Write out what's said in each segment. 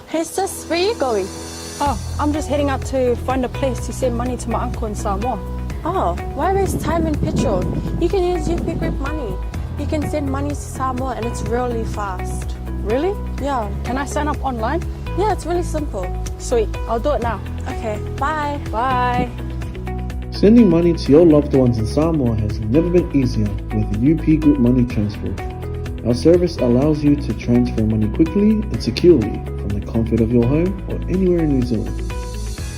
Hey sis, where you going? Oh, I'm just heading out to find a place to send money to my uncle in Samoa. Oh, why waste time and petrol? You can use UP Group Money. You can send money to Samoa and it's really fast. Really? Yeah. Can I sign up online? Yeah, it's really simple. Sweet, I'll do it now. Okay, bye. Bye. Sending money to your loved ones in Samoa has never been easier with UP Group Money Transfer. Our service allows you to transfer money quickly and securely from the comfort of your home or anywhere in New Zealand.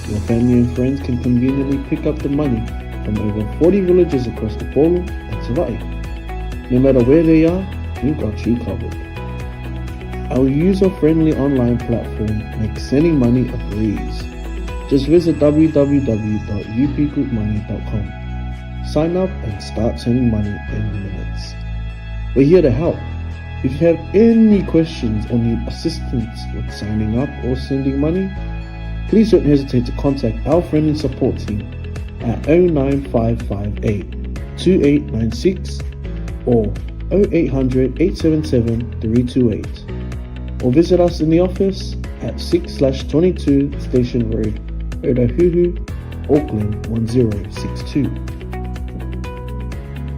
Your family and friends can conveniently pick up the money from over 40 villages across the Upolu and Savaii. No matter where they are, we've got you covered. Our user-friendly online platform makes sending money a breeze. Just visit www.upgroupmoney.com. Sign up and start sending money in minutes. We're here to help. If you have any questions or need assistance with signing up or sending money, please don't hesitate to contact our friendly support team at 09558 2896 or 0800 877 328 or visit us in the office at 6/22 Station Road, Otahuhu, Auckland 1062.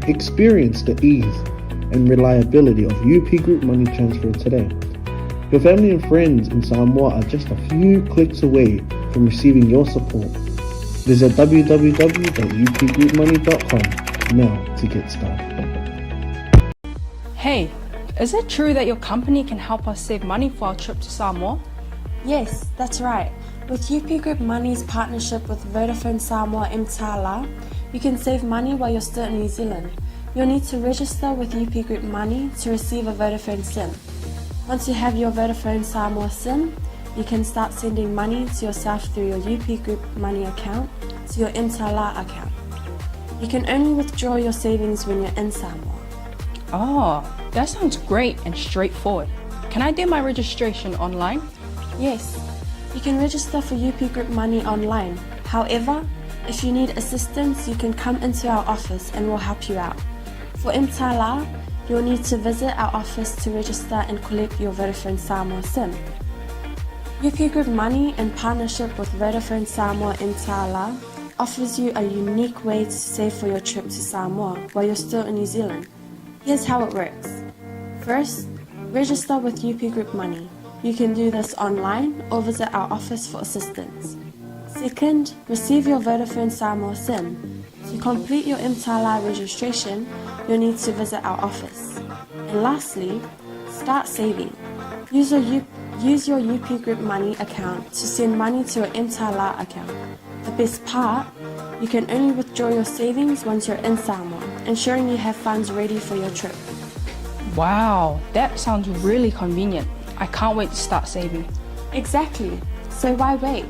Experience the ease and reliability of UP Group Money Transfer today. Your family and friends in Samoa are just a few clicks away from receiving your support. Visit www.upgroupmoney.com now to get started. Hey, is it true that your company can help us save money for our trip to Samoa? Yes, that's right. With UP Group Money's partnership with Vodafone Samoa Mtala, you can save money while you're still in New Zealand. You'll need to register with UP Group Money to receive a Vodafone SIM. Once you have your Vodafone Samoa SIM, you can start sending money to yourself through your UP Group Money account to your Mtala account. You can only withdraw your savings when you're in Samoa. Oh, that sounds great and straightforward. Can I do my registration online? Yes, you can register for UP Group Money online. However, if you need assistance, you can come into our office and we'll help you out. For Mtala, you'll need to visit our office to register and collect your Vodafone Samoa SIM. UP Group Money, in partnership with Vodafone Samoa Mtala, offers you a unique way to save for your trip to Samoa while you're still in New Zealand. Here's how it works. First, register with UP Group Money. You can do this online or visit our office for assistance. Second, receive your Vodafone Samoa SIM. To complete your Mtala registration, you'll need to visit our office. And lastly, start saving. Use your UP Group Money account to send money to your Mtala account. The best part, you can only withdraw your savings once you're in Samoa, ensuring you have funds ready for your trip. Wow, that sounds really convenient. I can't wait to start saving. Exactly. So why wait?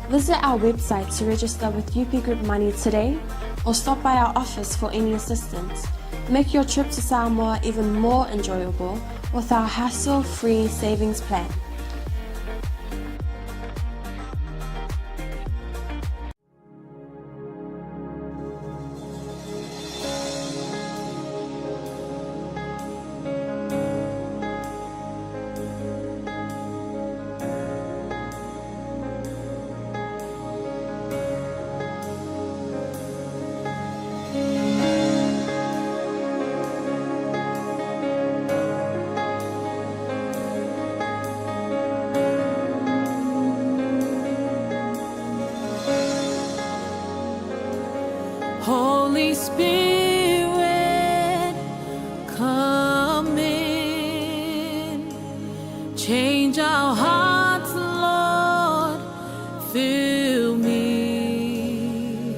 Visit our website to register with UP Group Money today or stop by our office for any assistance. Make your trip to Samoa even more enjoyable with our hassle-free savings plan. Holy Spirit, come in. Change our hearts, Lord. Fill me.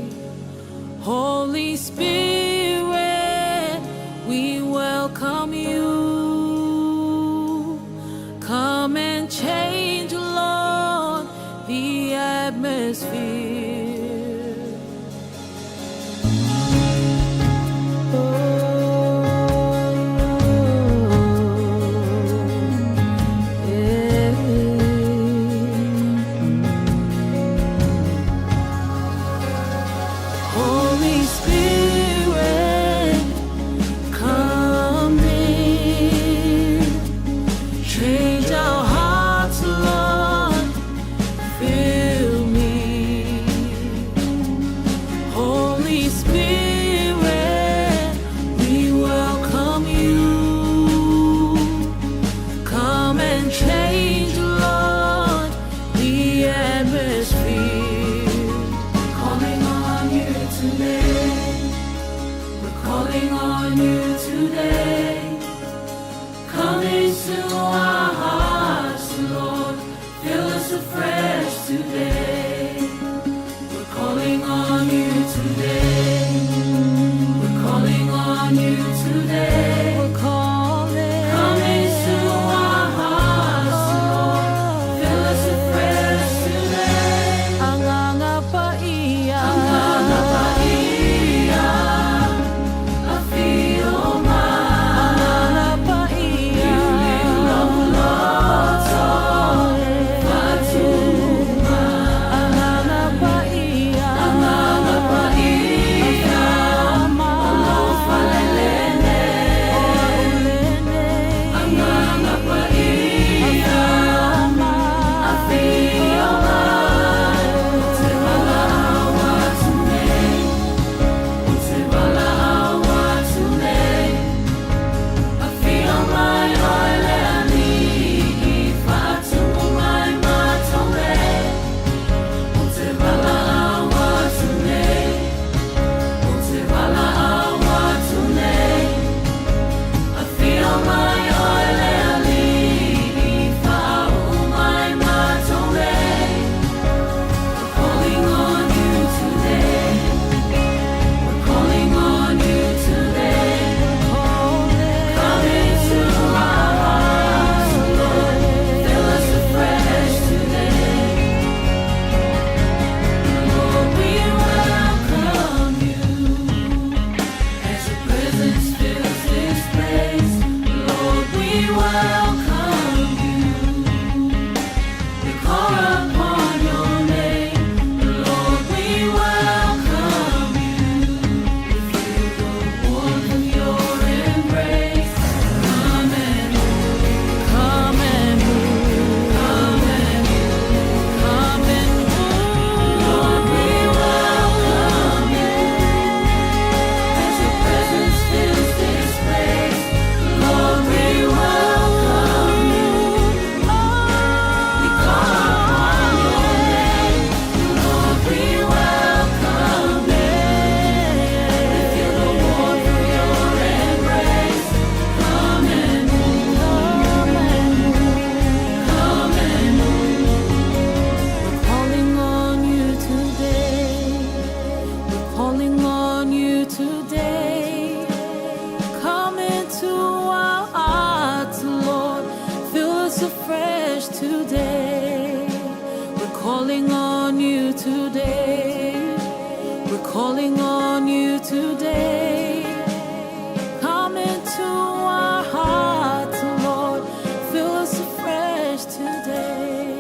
Holy Spirit, we welcome you. Come and change, Lord, the atmosphere. Holy Spirit, come in. Change our hearts, Lord. today. We're calling on you today. We're calling on you today. We're calling. Come into our hearts, Lord. Fill us afresh today. Agaga Paia. Agaga Paia. Afio mai. Agaga Paia. Loto. Faatumu Agaga Paia. Agaga Paia. Alofa lelele. Agaga Paia. Afio mai. Ou te valaau atu nei. Ou te valaau atu nei. Afio mai oe le Alii, faatumu mai matou nei. Ou te valaau atu nei. Ou te valaau atu nei. Afio mai oe le Alii, faauu mai matou nei. We're calling on you today. We're calling on you today. Come into our hearts, Lord. Fill us afresh today. Lord, we welcome you. As your presence fills this place, Lord, we welcome you. We call upon your name, Lord, we welcome you. We feel the warmth of your embrace. Come and move, come and move, come and move, come and move. Lord, we welcome you. As your presence fills this place, Lord, we welcome you. We call upon your name, Lord, we welcome you. We feel the warmth of your embrace. Come and move, come and move, come and move. We're calling on you today. We're calling on you today. Come into our hearts, Lord. Fill us afresh today. We're calling on you today. We're calling on you today. Come into our hearts, Lord. Fill us afresh today.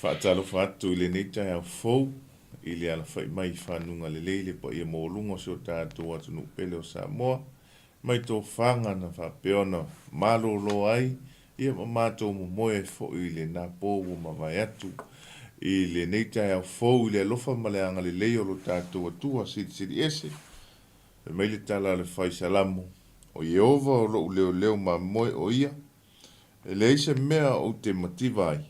Faatalofa atu i lenei taeao fou i le alafai mai i fanuga lelei le paia maualuga o si o tatou atunuu pele o Samoa, mai tofaga na faapea ona malōlō ai ia ma matou momoe ai foi i lena po ua mavae atu i lenei taeao fou i le alofa ma le agalelei o lo tatou Atua Silisili Ese. Fai mai le tala a le Fai Salamo, O Ieova o lo'u leoleo mamoe o ia, e leai se mea ou te mativa ai.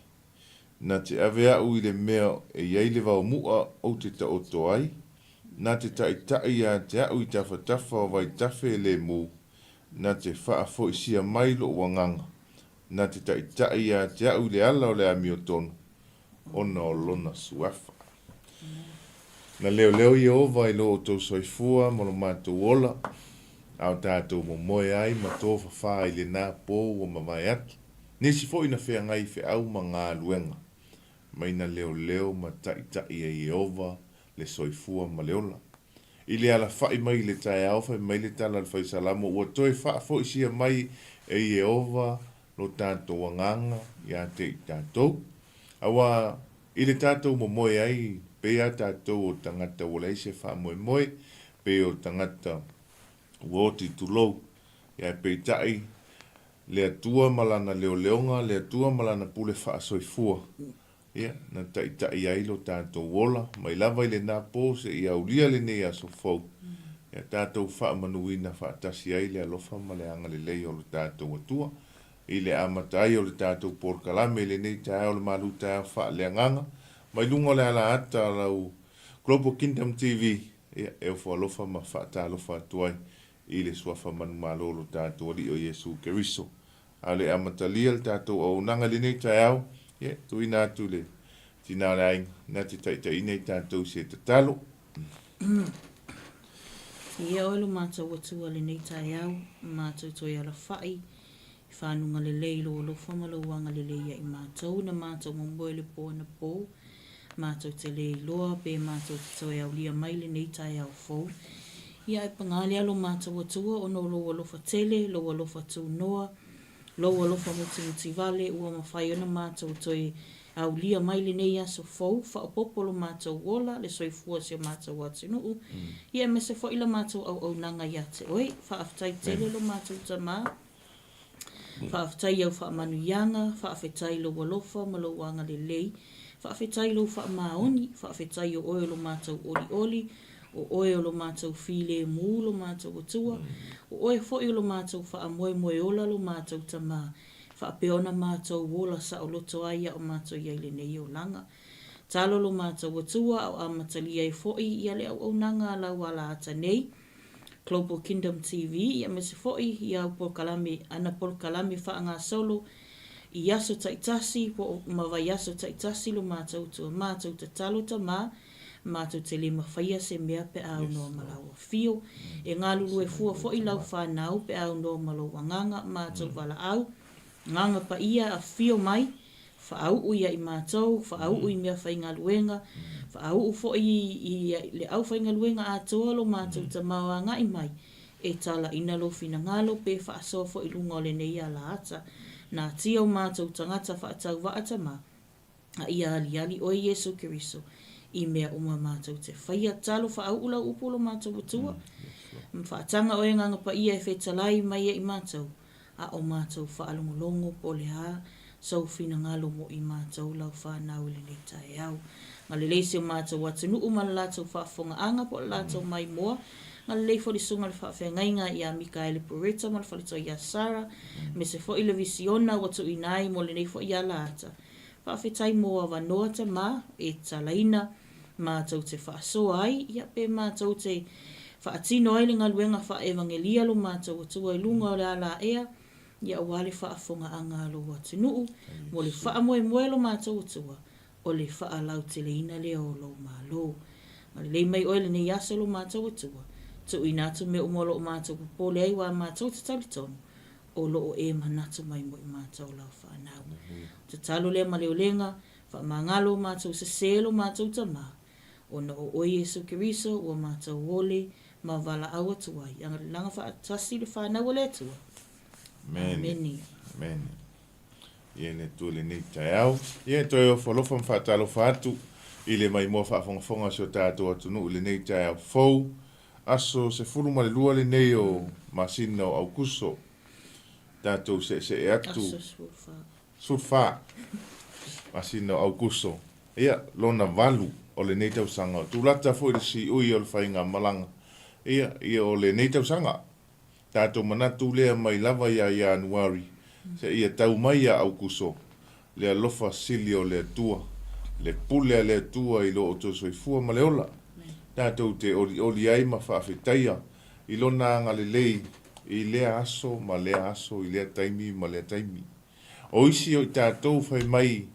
Na te ave a'u i le mea e i ai le vaomu'a ou te taoto ai, na te taʻitaʻi iā te a'u i tafatafa o vaitafe e lē mū, na te faafoisia mai lo'u agaga, na te taʻitaʻi iā te a'u i le ala o le amiotonu, ona o lona suafa. Na leoleo Ieova i lo outou soifua ma lo matou ola, a o tatou momoe ai ma tofafā i lenā pō ua mavae atu. Nisi foi na feagai i feau ma galuega, mai na leoleo ma taʻitaʻi e Ieova le soifua ma le ola. I le alafaʻi mai i le taeao, fai mai le tala a le Fai Salamo, ua toe faafoisia mai e Ieova lo tatou agaga iā te i tatou. Auā, i le tatou momoe ai, pei a tatou o tagata ua leai se faamoemoe, pei o tagata ua oti tulou, ae peitai, le Atua ma Lana leoleoga, le Atua ma Lana pule faasoifua, ia, na taʻitaʻi ai lo tatou ola, mai lava i lenā pō seia aulia lenei aso fou, ia tatou faamanuina faatasi ai le alofa ma le agalelei o lo tatou Atua. I le amata ai o le tatou polokalame i lenei taeao o le malu taeao faaleagaga, mai luga o le alaata o lau Global Kingdom TV. Ia, e ofo alofa ma faatalofa atu ai i le Suafa manumalo o lo tatou Alii o Iesu Keriso. A o le amatalia le tatou auaunaga i lenei taeao, ia, tuuina atu i le tina o le aiga na te taitaiina i tatou i se tatalo. Ia oe lo matou Atua lenei taeao, matou toe alafai i fanuga lelei lou alofa ma lou agalelei ia i matou na matou momoe i le po anapo, matou te le iloa pe matou te toe aulia mai lenei taeao fou. Ia ae paga lea lo matou Atua ona o lou alofa tele, lou alofa tunoa, Lou alofa mutimutivale ua mafai ona matou toe aulia mai lenei aso fou, faaopoopo lo matou ola, le soifua o si o matou atunuu, ia aemaise foi la matou auaunaga ia te Oe. Faafetai tele lo matou Tama. Faafetai i au faamanuiaga, faafetai i lou alofa ma lou agalelei, faafetai i lou faamaoni, faafetai o Oe o lo matou olioli, O Oe o lo matou filemu lo matou Atua, o Oe foi o lo matou faamoemoe ola lo matou Tama, faapea ona matou ola saoloto ai a o matou i ai lenei olaga. Talo lo matou Atua a o amatalia ai foi ia le auaunaga a lau alaata nei, Global Kingdom TV, ia aemaise foi ia au polokalame, ana polokalame faagasolo i aso taitasi po o ma vaiaso taitasi lo matou Atua. Matou tatalo Tama, Matou te le mafaia se mea pe a aunoa ma lau afio. E galulue fua foi lau fanau pe a aunoa ma lou agaga, matou valaau, agaga paia, afio mai, faauu ia i matou, faauu i meafaigaluega, faauu foi i le aufaigaluega atoa lo matou tamao agai mai, e talaina lou finagalo pe faasoa foi i luga o lenei alaata. Natia o matou tagata faatauvaa tama, A ia aliali oe Iesu Keriso i mea uma matou te faia. Talo faauu lau upu lo matou Atua. Ma faataga oe Agaga Paia e fetalai mai ia i matou, a o matou faalogologo po o le a sou finagalo mo i matou lau fanau i lenei taeao. Galelei si o matou atunuu ma le latou faafofogaaga po o le latou maimoa. Galelei foi le susuga i le faafeagaiga ia Mikaele Puretta ma le faletua ia Sarah, aemaise foi le visiona ua tuuina ai mo lenei foi alaata. Faafetai mo avanoa tama e talaina matou te faasoa ai, ia pe matou te faatino ai le galuega faaevagelia lo matou Atua i luga o le ala-ea, ia aua le faafogaaga a lou atunuu, mo le faamoemoe lo matou Atua, o le faalauteleina lea o lou Malo. Agalelei mai oe lenei aso lo matou Atua, tuuina atu mea uma o lo o matou popole ai ua matou te talitonu, o lo o e manatu mai mo i matou lau fanau. Tatalo lea ma le olega, faamagalo o matou sese lo matou Tama, ona o oe Iesu Keriso ua matou ole ma valaau atu ai. Agalelaga faatasi le fanau a le Atua. Amene. Amene. Ia le Atua i lenei taeao. Ia e toe ofo alofa ma faatalofa atu i le maimoa faafogafoga o si o tatou atunuu i lenei taeao fou. Aso 12 lenei o masina o Aukuso, tatou seesee atu. Aso 14. 14 masina o Aukuso, ia, lona valu o lenei tausaga. O tulata foi le siui o le faigamalaga, ia, ia o lenei tausaga. Tatou manatu lea mai lava ia Ianuari seia tau mai ia Aukuso, le alofa sili o le Atua, le pule a le Atua i lo outou soifua ma le ola, tatou te olioli ai ma faafetaia i Lona agalelei i lea aso ma lea aso i lea taimi ma lea taimi. O isi o i tatou fai mai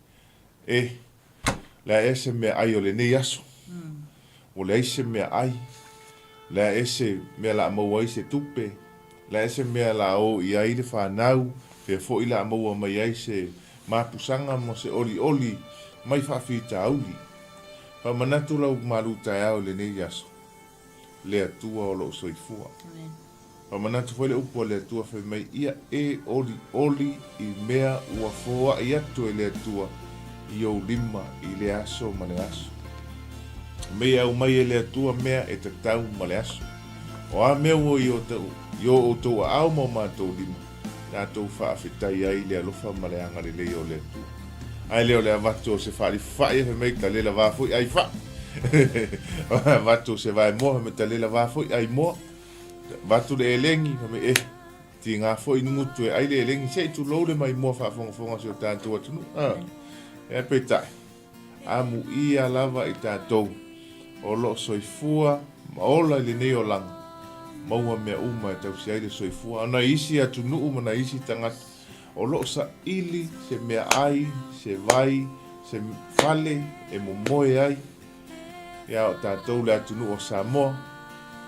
E, leai ea se meaai o lenei aso. Ua leai se meaai, leai ea se mea la a maua ai se tupe, leai ea se mea la a o i ai le fanau, pea foi la a maua mai ai se mapusaga ma se olioli mai faafitauli. Faamanatu lau malu taeao i lenei aso, le Atua o lou soifua. Faamanatu foi le upu a le Atua fai mai, Ia e olioli i mea ua foai atu e le Atua i ou lima i lea aso ma le aso. Mei e aumai e le Atua mea e tatau ma le aso. O a mea ua i o outou aao ma o matou lima, tatou faafetai ai i le alofa ma le agalelei o le Atua. Ae le o le avatu o se faalifa'i fai mai talela va foi ai fa'i. Avatu o se vaemoa fai mai talela va foi ai moa. Avatu le elegi fai mai eh tiga foi nugutu e ai le elegi se i tulou le maimoa faafogafoga o si o tatou atunuu. Ae peitai, amuia lava i tatou o lo o soifua ma ola i lenei olaga, maua mea uma e tausi ai le soifua. A o nai isi atunuu ma nai isi tagata, o lo o saili se meaai, se vai, se fale e momoe ai. Ia, o tatou le atunuu o Samoa,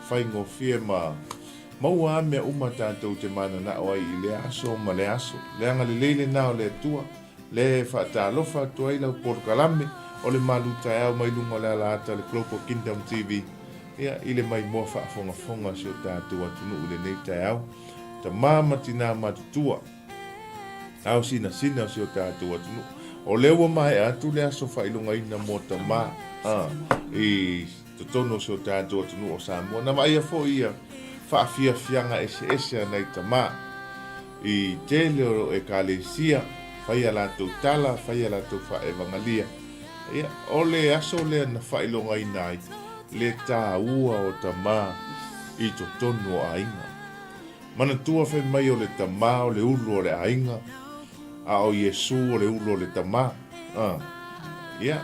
faigofie ma maua a mea uma tatou te mananao ai i lea aso ma lea aso. Le agalelei lena o le Atua, lea e faatalofa atu ai lau polokalame o le malu taeao mai luga o le alaata o le Global Kingdom TV, ia, i le maimoa faafogafoga a si o tatou atunuu i lenei taeao. Tama ma tina matutua. Ao sinasina o si o tatou atunuu. O lea ua maea atu le aso faailogaina mo tama a, i totonu o si o tatou atunuu o Samoa. Na vaaia foi ia faafiafiaga eseese a nai tama i tele o ekalesia, fai a latou tala, fai a latou faaevagalia. Ia, o le aso lea na faailogaina ai le taua o tama i totonu o aiga. Manatua fai mai o le Tama o le ulu o le aiga, a o Iesu o le ulu o le Tama. A. Ia,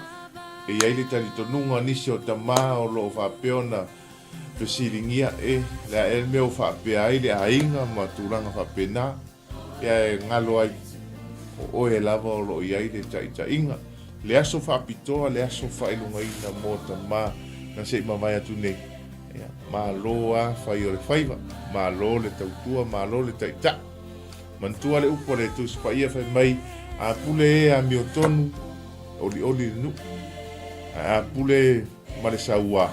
e i ai le talitonuga o nisi o tama o lo o faapea ona fesiligia, e, le a ea le mea ua faapea ai le aiga ma tulaga faapena. Ia e galo ai, o oe lava o lo o i ai le taitaiga, le aso faapitoa, le aso faailogaina mo tama na se i mavae atu nei. Ia, malo a fai o le faiva, malo le tautua, malo le taitai. Manatua le upu a le Tusi Paia fai mai, A pule e amiotonu, e olioli le nuu, ae a pule ma le sauā,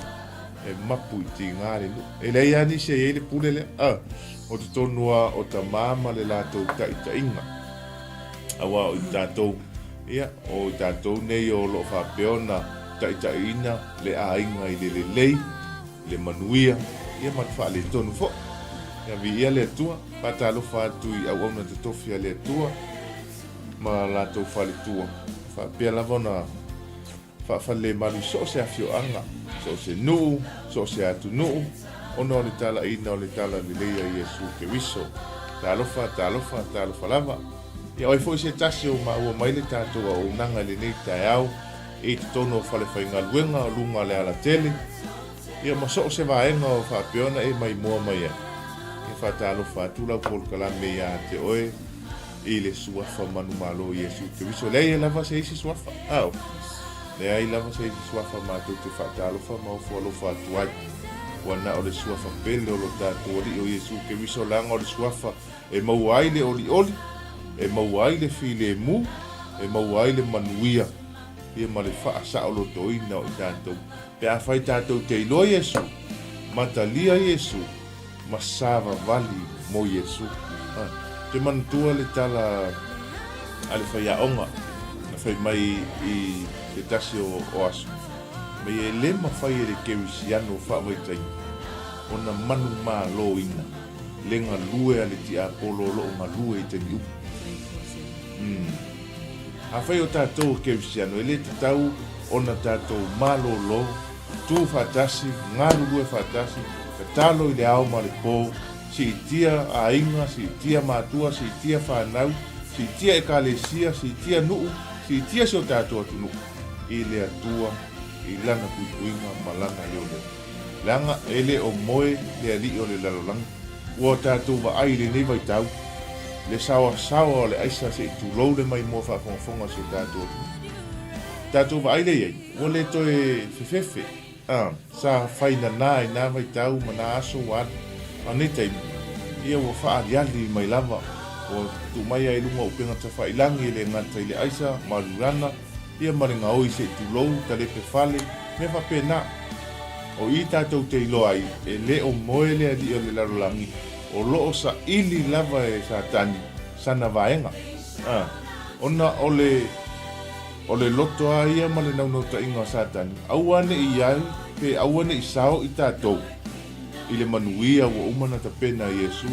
e mapu i tigā le nuu. E leai lava nisi e i ai le pule lea, a, o totonu lava o tamā ma le latou taitaiga. Aua o i tatou, ia, o i tatou nei o lo o faapea ona taitaiina le aiga i le lelei, i le manuia, ia ma le faaletonu foi. Ia viia le Atua, faatalofa atu i auauna totofi a le Atua ma latou faletua, faapea lava ona Faafalelemalu i so o se afioaga, so o se nuu, so o se atunuu, ona o le talaiina o le Tala Lelei a Iesu Keriso. Talofa, talofa, talofa lava. Ia o ai foi se tasi o maua mai le tatou auaunaga i lenei taeao i totonu o falefaigaluega o luga o le alatele, ia ma so o se vaega o faapea ona e maimoa mai ai. Ia faatalofa atu lau polokalame ia te oe. I le Suafa manumalo o Iesu Keriso. Leai lava se isi suafa. Ao. Leai lava se isi suafa matou te faatalofa ma ofo alofa atu ai. Ua na o le Suafa pele o lo tatou Alii o Iesu Keriso leaga o le Suafa e maua ai le olioli, e maua ai le filemu, e maua ai le manuia, ia ma le faasaolotoina o i tatou. Pe afai tatou te iloa Iesu, ma talia Iesu, ma savavali mo Iesu. Ou te manatua le tala a le faiaoga na fai mai i se tasi o aso, mei e le mafai e le Kerisiano faavaitaimi ona manumaloina le galue a le tiapolo o lo o galue i taimi uma. Afai o tatou o Kerisiano, e le tatau ona tatou malolo, tu faatasi, galulue faatasi, tatalo i le ao ma le po, siitia aiga, siitia matua, siitia fanau, siitia ekalesia, siitia nuu, siitia si o tatou atunuu i le Atua i Lana puipuiga ma Lana leoleo. Leaga e le o moe le alii o le lalolagi. Ua tatou vaai i lenei vaitau, le saoasaoa o le aisa se i tulou le maimoa faafogafoga o si o tatou atunuu. Tatou vaai lea i ai, ua le toe fefefe, a, sa fai nanā i nā vaitau ma nā aso ua alu. A o nei taimi, ia ua faaaliali mai lava, ua tuu mai lava i luga o upega tafailangi e le gata i le aisa, mariuana, ia ma le gaoi se i tulou, talepe fale, mea faapena. O i tatou te iloa ai, e le o moe le alii o le lalolagi, o lo o saili lava e Satani sana vaega. A, ona o le, o le loto a ia ma le naunautaiga o Satani, aua ne i ai pe aua ne i sao i tatou i le manuia ua uma ona tapena e Iesu.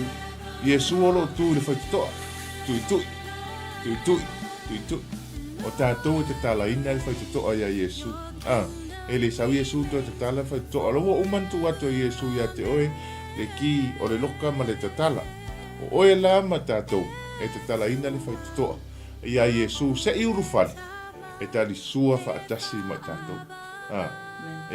Iesu o lo o tu i le faitotoa, tuitui, tuitui, tuitui. O tatou e tatalaina le faitotoa iā Iesu. A, e le sau Iesu toe tatala le faitotoa. O la ua uma ona tuu atu e Iesu ia te oe le ki o le loka ma le tatala. O oe la ma tatou e tatalaina le faitotoa iā Iesu se i ulufale e talisua faatasi ma i tatou. A,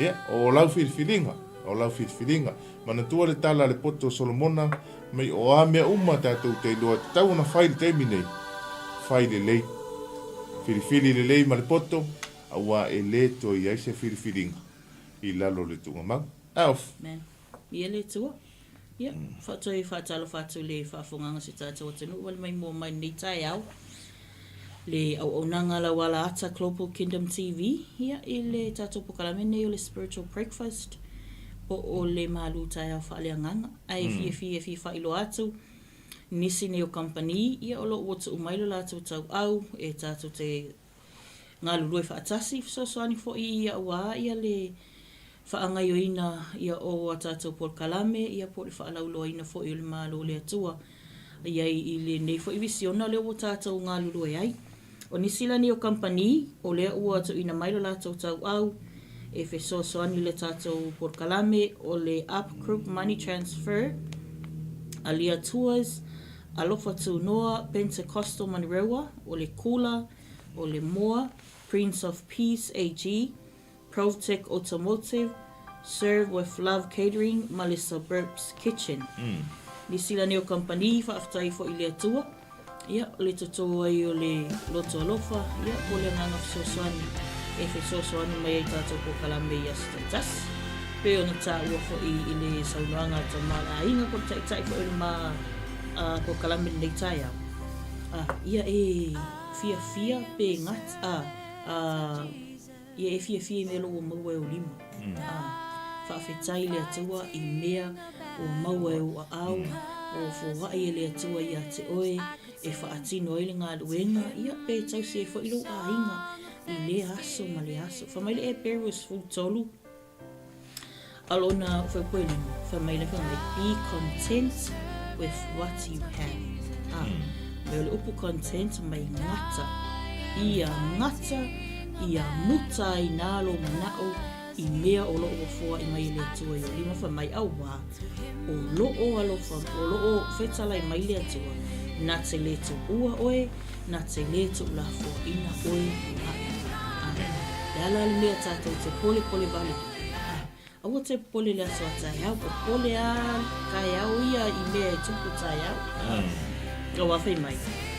ia, o lau filifiliga. A o lau filifiliga. Manatua le tala a le poto o Solomona, mai o a mea uma tatou te iloa e tatau ona fai i le taimi nei, fai lelei. Filifili lelei ma le poto, auā e le toe i ai se filifiliga i lalo o le tuugamau. Elf. Amen. Ia le Atua. Ia, faatoe faatalofa atu i le faafogaga o si tatou atunuu ua le maimoa mai i lenei taeao. Le auaunaga a lau alaata Global Kingdom TV, ia, i le tatou pokalame lenei o le Spiritual Breakfast, po o le malu taeao faaleagaga. Ae fiafia e fia faailoa atu, nisi nei o kamupani, ia, o lo o ua tuu mai lo latou tauau e tatou te galulue faatasi, fesoasoani foi ia aua ia le faagaioina ia o a tatou polokalame ia po o le faalauiloaina foi o le Malo o le Atua i ai i lenei foi visiona lea ua tatou galulue ai. O nisi la nei o kamupani o lea ua tuuina mai lo latou tauau e fesoasoani i le tatou polokalame o le Up Group Money Transfer, Alia Tours, Alofa Tunoa, Pentecostal Manurewa, o le Kula, o le Moa, Prince of Peace AG, Provtech Automotive, Serve with Love Catering ma le Suburbs Kitchen. Nisi la nei o kamupani, faafetai foi i le Atua, ia, o le totō ai o le loto alofa, ia, po o le agaga fesoasoani e fesoasoani mai ai tatou polokalame i aso taitasi. Pei ona taua foi i le saunoaga a Tama o le Aiga po o le Taitai foi o le ma polokalame i lenei taeao, ia e fiafia pe gata, a, Ia e fiafia i mea o lo o ua maua e ou lima. A, faafetai i le Atua i mea ua maua e ou aao, ua foai e le Atua ia te oe e faatino ai le galuega, ia pe tausi ai foi lou aiga i lea aso ma lea aso. Fai mai le Eperu 13, A lona faupuelima, fai mai le fai mai, be content with what you have. A, me o le upu content mai gata. Ia gata, ia muta ai nā lou mana'o i mea o lo'o ua foa'i mai e le Atua i o lima fai mai, auā, o lo'o alofa, o lo'o fetalai mai le Atua, na te lē tuua oe, Na te lē tuulafoaina oe aʻu. A, le ala le mea tatou te polepole wale ai. A, aua te popole le aso a taeao, popole a taeao ia i mea e tupu taeao. A, auā fai mai,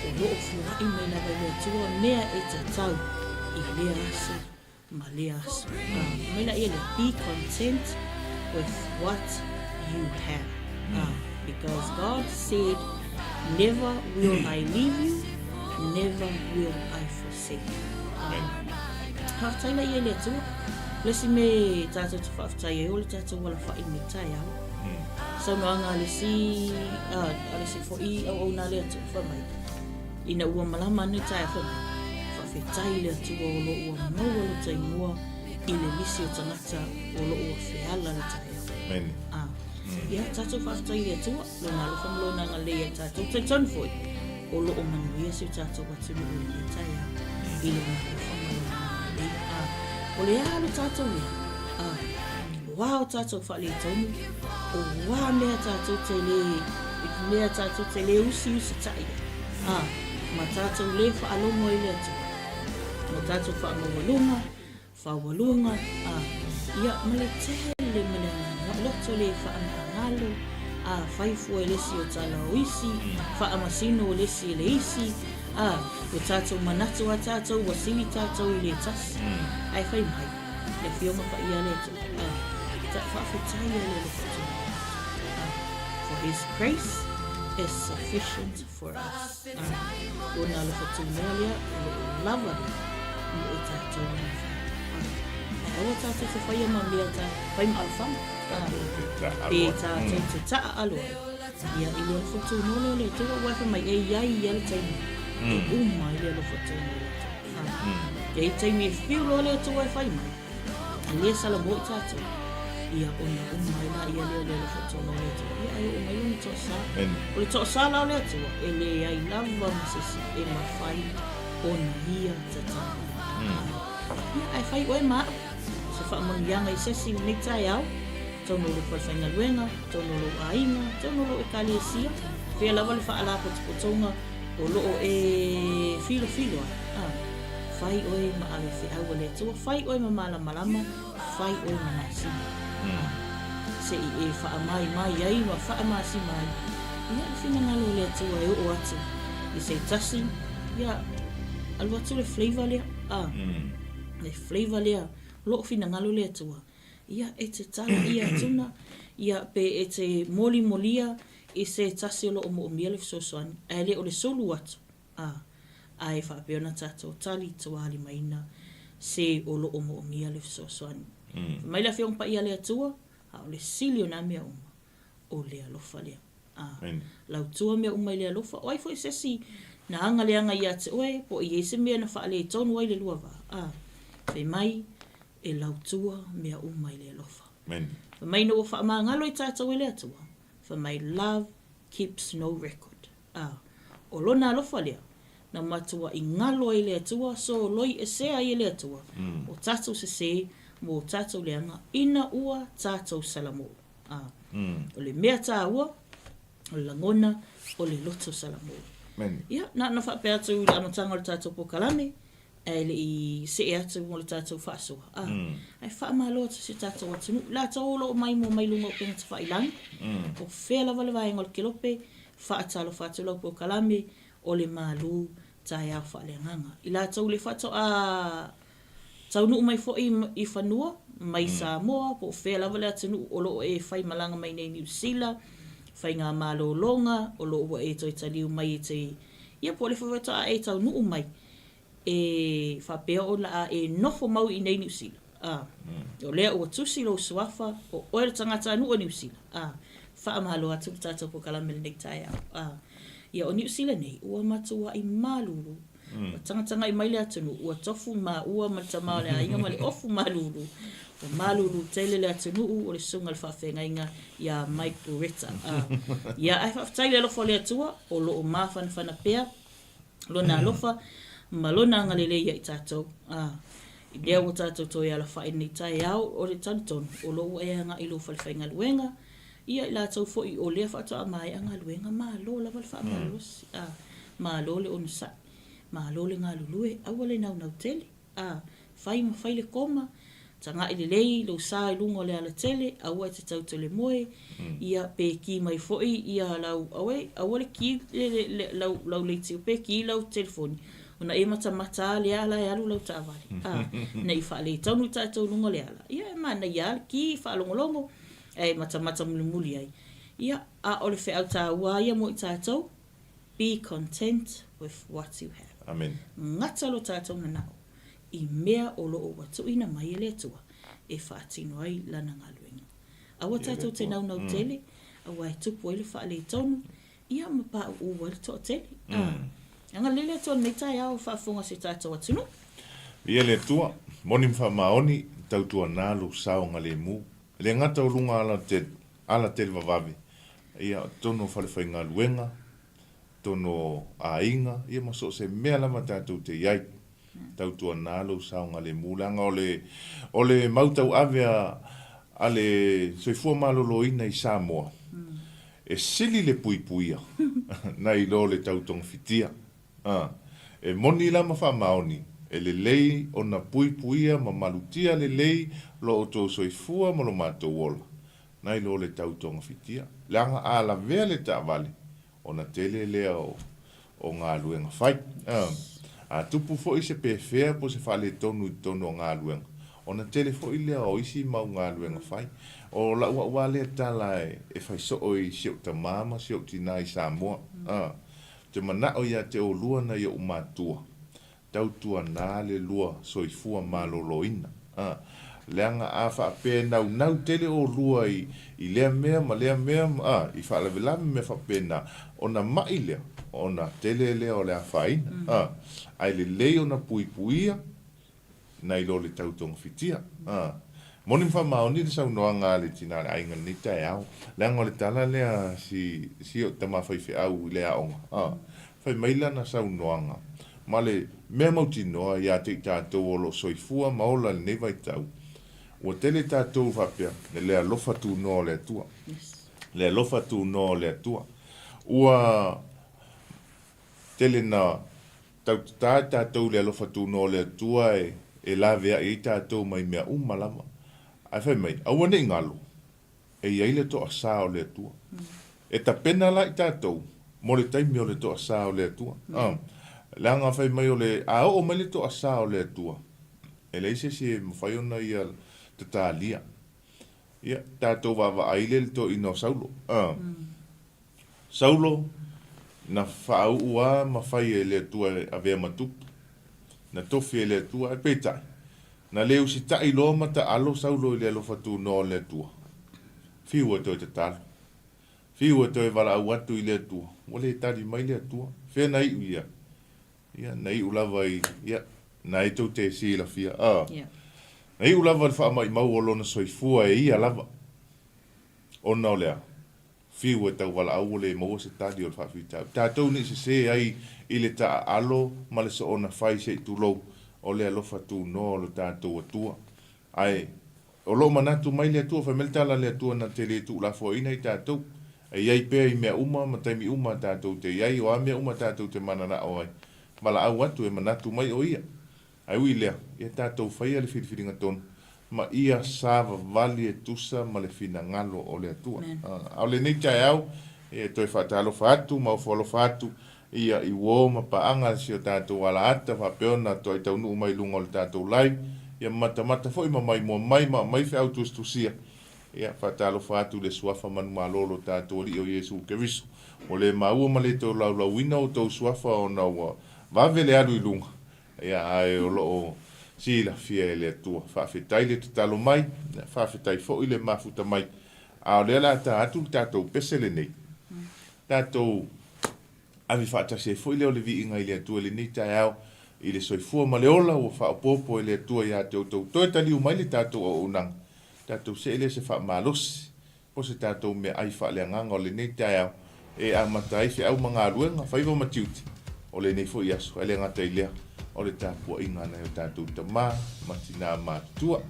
o loo fuaʻi mai lava i le Atua mea e tatau i lea aso ma lea aso. A, mai la ia lea, be content with what you have. A, because God said, never will I leave you, never will I forsake you. A, faafetai la ia i le Atua. Le isi me tātou te faafetai ai o le tātou alawhai me taeao. Saunoaga a le isi, a, a le isi fo'i auauna a le Atua, fai mai, Ina ua malama ana i taea fai mai, Faafetai i le Atua o lo ua maua lo ta ingoa i le lisi o tagata o lo ua feala le taeao. Amen. A, ia, tatou faafetai i le Atua, lona alofa ma lona agalelei ia tatou. Talitonu foi, o lo o manuia si o tatou atunuu i lenei taeao, i lona alofa ma lona agalelei. A, o le a lo tatou lea? A, o a o tatou faaletonu, o a mea tatou te le, mea tatou te le usiusitai ai, a, ma tatou le faalogo ai i le Atua, ma tatou faamaualuga, faualuga, a, ia, ma le tele ma le agaga loto le faagagalo, a, fai fua i le isi o tala o isi, faamasino le isi i le isi, a, ua tatou manatu a tatou ua sili tatou i le tasi, ae fai mai, Le Afioga Paia a le Atua, a, ta faafetai ai le alofa o le Atua, a, for His grace is sufficient for us, a, Lona alofa tunoa lea o lo o lava lea mo i tatou ma fai, a, ae aua tatou te faia ma mea ta fai ma alofaga, a, pe tatou te ta'a alo ai, ia i le alofa tunoa lea o le Atua, aua e fai mai e i ai ia le taimi e uma ai le alofa tunoa o le Atua. E i ai taimi e whiu loa le Atua e fai mai, e le salamo i tatou, ia ona uma ai laia lea o le alofa tonu o le Atua, ia ae oo mai lona toasa. O le toasa la o le Atua, e leai lava ma se isi e mafai ona ia tatau. Ia, ae fai oe ma a'u se faamanuiaga i se isi i lenei taeao, tonu o lou falefaigaluega, tonu o lou aiga, tonu o lou ekalesia, fea lava le faalapotopotoga o lo o e filofilo ai, a, fai oe ma ave feau a le Atua, fai oe ma malamalama, fai oe ma masina. A. se i e faamaimai ai ma faamasima ai, ia, le finagalo o le Atua e oo atu i se tasi, ia, alu atu le flavour lea, a, le flavour lea, o loo finagalo le Atua, ia, e te tala ia atuna, ia, pe e te molimolia i se tasi o loo moomia le fesoasoani, ae le o le sulu atu, a, ae faapea ona tatou tali tualimaina se o loo moomia le fesoasoani. Fai mai le Afioga Paia a le Atua, a o le sili o na mea uma, o le alofa lea. A, lautua mea uma i le alofa. O ai foi se isi na aga leaga ia te oe, po o i ai se mea na faaletonu ai le lua va? A, fai mai, e lautua mea uma i le alofa. Fai mai ina ua faamagalo i tatou e le Atua, fai mai, love keeps no record. A, o lona alofa lea, na matuaʻi galo ai le Atua, soloi esea ai e le Atua, o tatou sesē mo tatou leaga ina ua tatou salamō. A, o le mea tāua, o le lagona, o le loto salamō. Ia, na ona faapea atu i le amataga o le tatou polokalame, ae le i see atu mo le tatou faasoa, a, ae faamalo atu i si o tatou atunuu, latou o lo o maimoa mai luga o upega tafailagi, o fea lava le vaega o le kelope, faatalofa atu lau polokalame o le malu taeao faaleagaga. I latou le faatoa taunuu mai foi i fanua, mai Samoa, po o fea lava le atunuu o lo o e faimalaga mai nei i Niu Sila, faigamalologa, o lo o ua e toe taliu mai e te, ia po o le faatoa e taunuu mai, e faapea o le a e nofo mau i inei Niu Sila, a, o lea ua tusi lou suafa, o oe le tagatanuu o Niu Sila, a, faamalo atu le tatou polokalame i lenei taeao, a, ia o Niu Sila nei, ua matuai malulu, ua tagatagai mai le atunuu, ua tofu maua ma le tama o le aiga ma le ofu malulu, ua malulu tele le atunuu o le susuga i le faafeagaiga ia Mike Buretta, a, ia ae faafetai i le alofa o le Atua, o lo o mafanafana pea Lona alofa ma Lona agalelei ia i tatou. A, i lea ua tatou toe alafai i lenei taeao, o le talitonu, o lo o ua e agai i lou falefaigaluega, ia i latou foi o lea faatoa maea galuega, malo lava le faamalolosi, a, malo le onosai, malo le galulue, aua le naunau tele. A, fai ma fai le koma, tagaʻi lelei lou sa i luga o le alatele, aua e te tau tole moe, ia pe ki mai foi ia lau, auē, aua le ki le, le, le, lau, lau leitio, pe ki lau telefoni, ona e matamata a lea ala e alu lau taavale, a, ne i faaletonu tatou i luga o le ala, ia e manaia lava le ki faalogologo, ae matamata mulimuli ai. Ia, a o le feau taua a ia mo i tatou, Be content with what you have. Amen. Gata lo tatou manao i mea o lo o ua tuuina mai e le Atua e faatino ai Lana galuega. Aua tatou te naunau tele, aua e tupu ai le faaletonu, ia ma pauu ai le toatele. A, agalelei le Atua i lenei taeao e faafofoga si o tatou atunuu. Viia le Atua, moni ma faamaoni, tautuana lou saogalemu. E le gata o luga ala te ala televavave, ia, o totonu o falefaigaluega, totonu o aiga, ia ma so o se mea lava tatou te i ai. Tautuana lou saogalemu, leaga o le, o le mau tauave a, a le soifua maloloina i Samoa, e sili le puipuia nai lo le tau togafitia. A, e moni la ma faamaoni, e lelei ona puipuia ma malutia lelei lo outou soifua ma lo matou ola, nai lo le tau togafitia. Leaga a lavea le taavale, ona tele lea o, o galuega fai. A, a tupu foi se pefea po se faaletonu i totonu o galuega, ona tele foi lea o isi mau galuega fai. O lau au lava lea tala e, e fai soo i si ou tama ma si ou tina i Samoa. A, Ou te manao ia te olua nai oʻu matua, tautuana le lua soifua maloloina. A, leaga a faapea e naunau tele olua i, i lea mea ma lea mea, a, i faalavelave ma mea faapena, ona maʻi lea, ona tele lea o le afaina. A, ae lelei ona puipuia nai lo le tau togafitia. A moni ma faamaoni le saunoaga a le tina o le aiga i lenei taeao, leaga o le tala lea a si, si o'u tama faifeau i le aoga, a, fai mai lana saunoaga, ma le mea mautinoa ia te i tatou o lo o soifua ma ola i lenei vaitau, ua tele tatou faapea, le alofa tunoa o le Atua. Le alofa tunoa o le Atua. Ua tele na Tautatā tatou i le alofa tunoa o le Atua e laveai ai tatou mai mea uma lava. Ae fai mai, aua ne i galo. E i ai le toasā o le Atua. E tapena la i tatou mo le taimi o le toasā o le Atua. Leaga fai mai o le, a oo mai le toasā o le Atua, e leai se isi e mafai ona ia tatalia. Ia, tatou vaavaai lea i le toeaina o Saulo. Saulo, na faauu lava ma fai e le Atua e avea ma tupu. Na tofi e le Atua, ae peitai, na le usitai loa ma taalo Saulo i le alofa tunoa o le Atua. Fiu e toe tatalo. Fiu e toe valaau atu i le Atua, ua le tali mai le Atua. Fea na iu ia? Ia, na iu lava i, ia, na e tou te silafia, a. Na iu lava i le faamaimau o lona soifua e ia lava. Ona o le a? Fiu e tau valaau ua le maua se tali o le faafitauli. Tatou ne i sese ai i le taaalo ma le soona fai se i tulou o le alofa tunoa o lo tatou Atua. Ae o lo o manatu mai le Atua, fai mai le tala a le Atua na te le tuulafoaiina i tatou. E i ai pea i mea uma ma taimi uma tatou te i ai, o a mea uma tatou te mananao ai, valaau atu e manatu mai o Ia. Ae ui i lea, ia tatou faia le filifiliga tonu, ma ia savavali e tusa ma le finagalo o le Atua. A o lenei taeao, e toe faatalofa atu ma ofo alofa atu ia i uo ma paaga a si o tatou alaata faapea ona toai taunuu mai i luga o le tatou live, ia matamata foi ma maimoa mai ma aumai feau tusitusia. Ia faatalofa atu i le Suafa manumalo o lo tatou Alii o Iesu Keriso. Ua le maua ma le tolaulauina outou suafa ona ua vave le alu i luga, Ia, ae o lo o silafia e le Atua. Faafetai le tatalo mai, faafetai foi le mafuta mai. A o lea o le a ta atu le tatou pese lenei, tatou ave faatasi ai foi lea o le viiga i le Atua i lenei taeao, i le soifua ma le ola ua faaopoopo e le Atua ia te outou. Toe taliu mai le tatou auaunaga, tatou see lea se faamalosi o se tatou meaai faaleagaga o lenei taeao e amata ai feau ma galuega, faiva ma tiute o lenei foi aso, ae le gata i lea, o le tapuaiga a nai o tatou tama ma tinā matutua.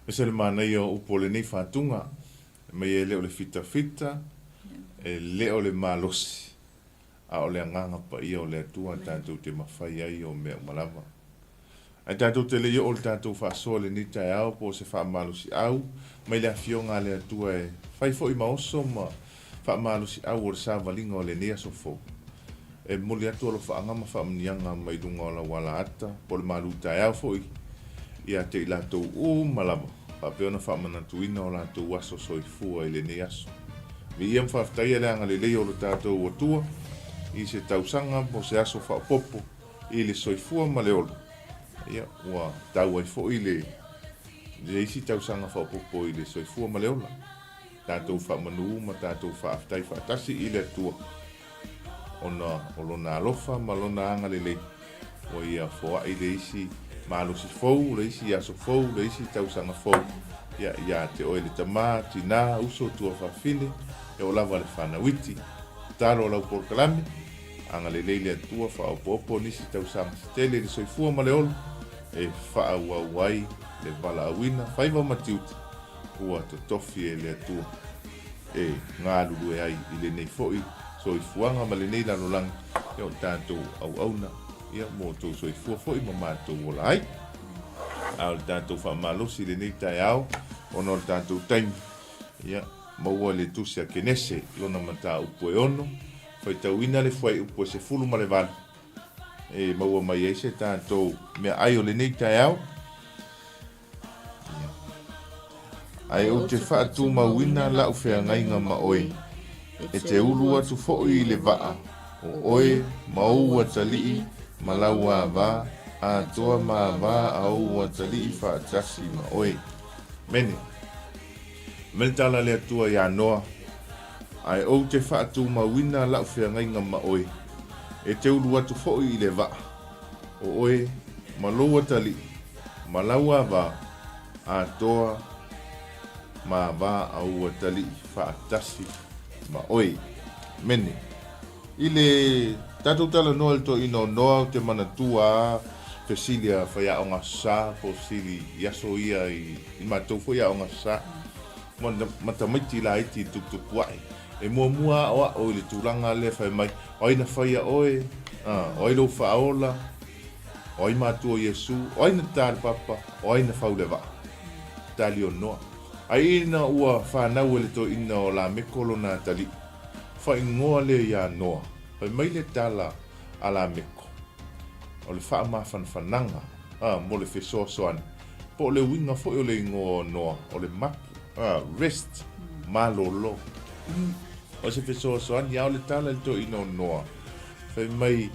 Ese le manaia o upu o lenei fatuga, mai e le o le fitafita, e le o le malosi, a o le Agaga Paia o le Atua tatou te mafai ai o mea uma lava. Ae tatou te le i oo i le tatou faasoa i lenei taeao po o se faamalosiau mai le Afioga a le Atua e fai foi ma oso ma faamalosiau o le savaliga o lenei aso fou. E momoli atu alofaaga ma faamanuiaga mai luga o lau alaata po o le malu taeao foi ia te i latou uma lava faapea ona faamanatuina o latou aso soifua i lenei aso. Viia ma faafetaia le agalelei o lo tatou Atua i se tausaga po o se aso faaopoopo i le soifua ma le ola, ia, ua tau ai foi le, le isi tausaga faaopoopo i le soifua ma le ola. Tatou faamanu ma tatou faafetai faatasi i le Atua ona o Lona alofa ma Lona agalelei ua Ia foai le isi malosi fou, le isi aso fou, le isi tausaga fou, ia, ia te oe le tama, tina, uso, tuafafine, e oo lava le fanau iti. Tatalo lau polokalame. Agalelei le Atua, faaopoopo nisi tausaga se tele i le soifua ma le ola e faaauau ai le valaauina faiva ma tiute ua totofi e le Atua e galulue ai i lenei foi soifuaga ma lenei lalolagi o tatou auauna ia mo outou soifua foi ma matou ola ai. A o le tatou faamalosi i lenei taeao ona o le tatou taimi, ia maua le tusi a Kenese lona mataupu e ono Faitauina le fuaiupu e 18 e maua mai ai se tatou meaai o lenei taeao. Ae ou te faatumauina lau feagaiga ma oe, e te ulu atu foi i le vaa, o oe ma ou atalii ma lau ava, atoa ma ava a ou atalii faatasi ma oe. Mene. Mai le tala a le Atua iā Noa, Ae ou te faatumauina lau feagaiga ma oe, e te ulu atu foi i le vaa, o oe ma lou atalii, ma lau ava atoa ma ava a ou atalii faatasi ma oe. Mene. I le tatou talanoa i le toeaina o Noa, ou te manatua a fesili a faiaoga Aso Sa, po o fesili i aso ia i matou foi aoga Aso Sa, ma tamaiti laiti i le tuputupu ae. E muamua aʻoaʻo i le tulaga lea fai mai, o ai na faia oe, o ai lou faaola, o ai matua o Iesu, o ai na tatā le papa, o ai na fau le vaa. Tali o Noa. Ai ina ua fanau e le toeaina o Lameko lona atalii, Faaigoa lea iā Noa, fai mai le tala a Lameko, o le faamafanafanaga, a, mo le fesoasoani, po o le uiga foi o le igoa o Noa, o le mapu, a, rest, malolo. O se fesoasoani, a o le tala i le toeaina o Noa, fai mai,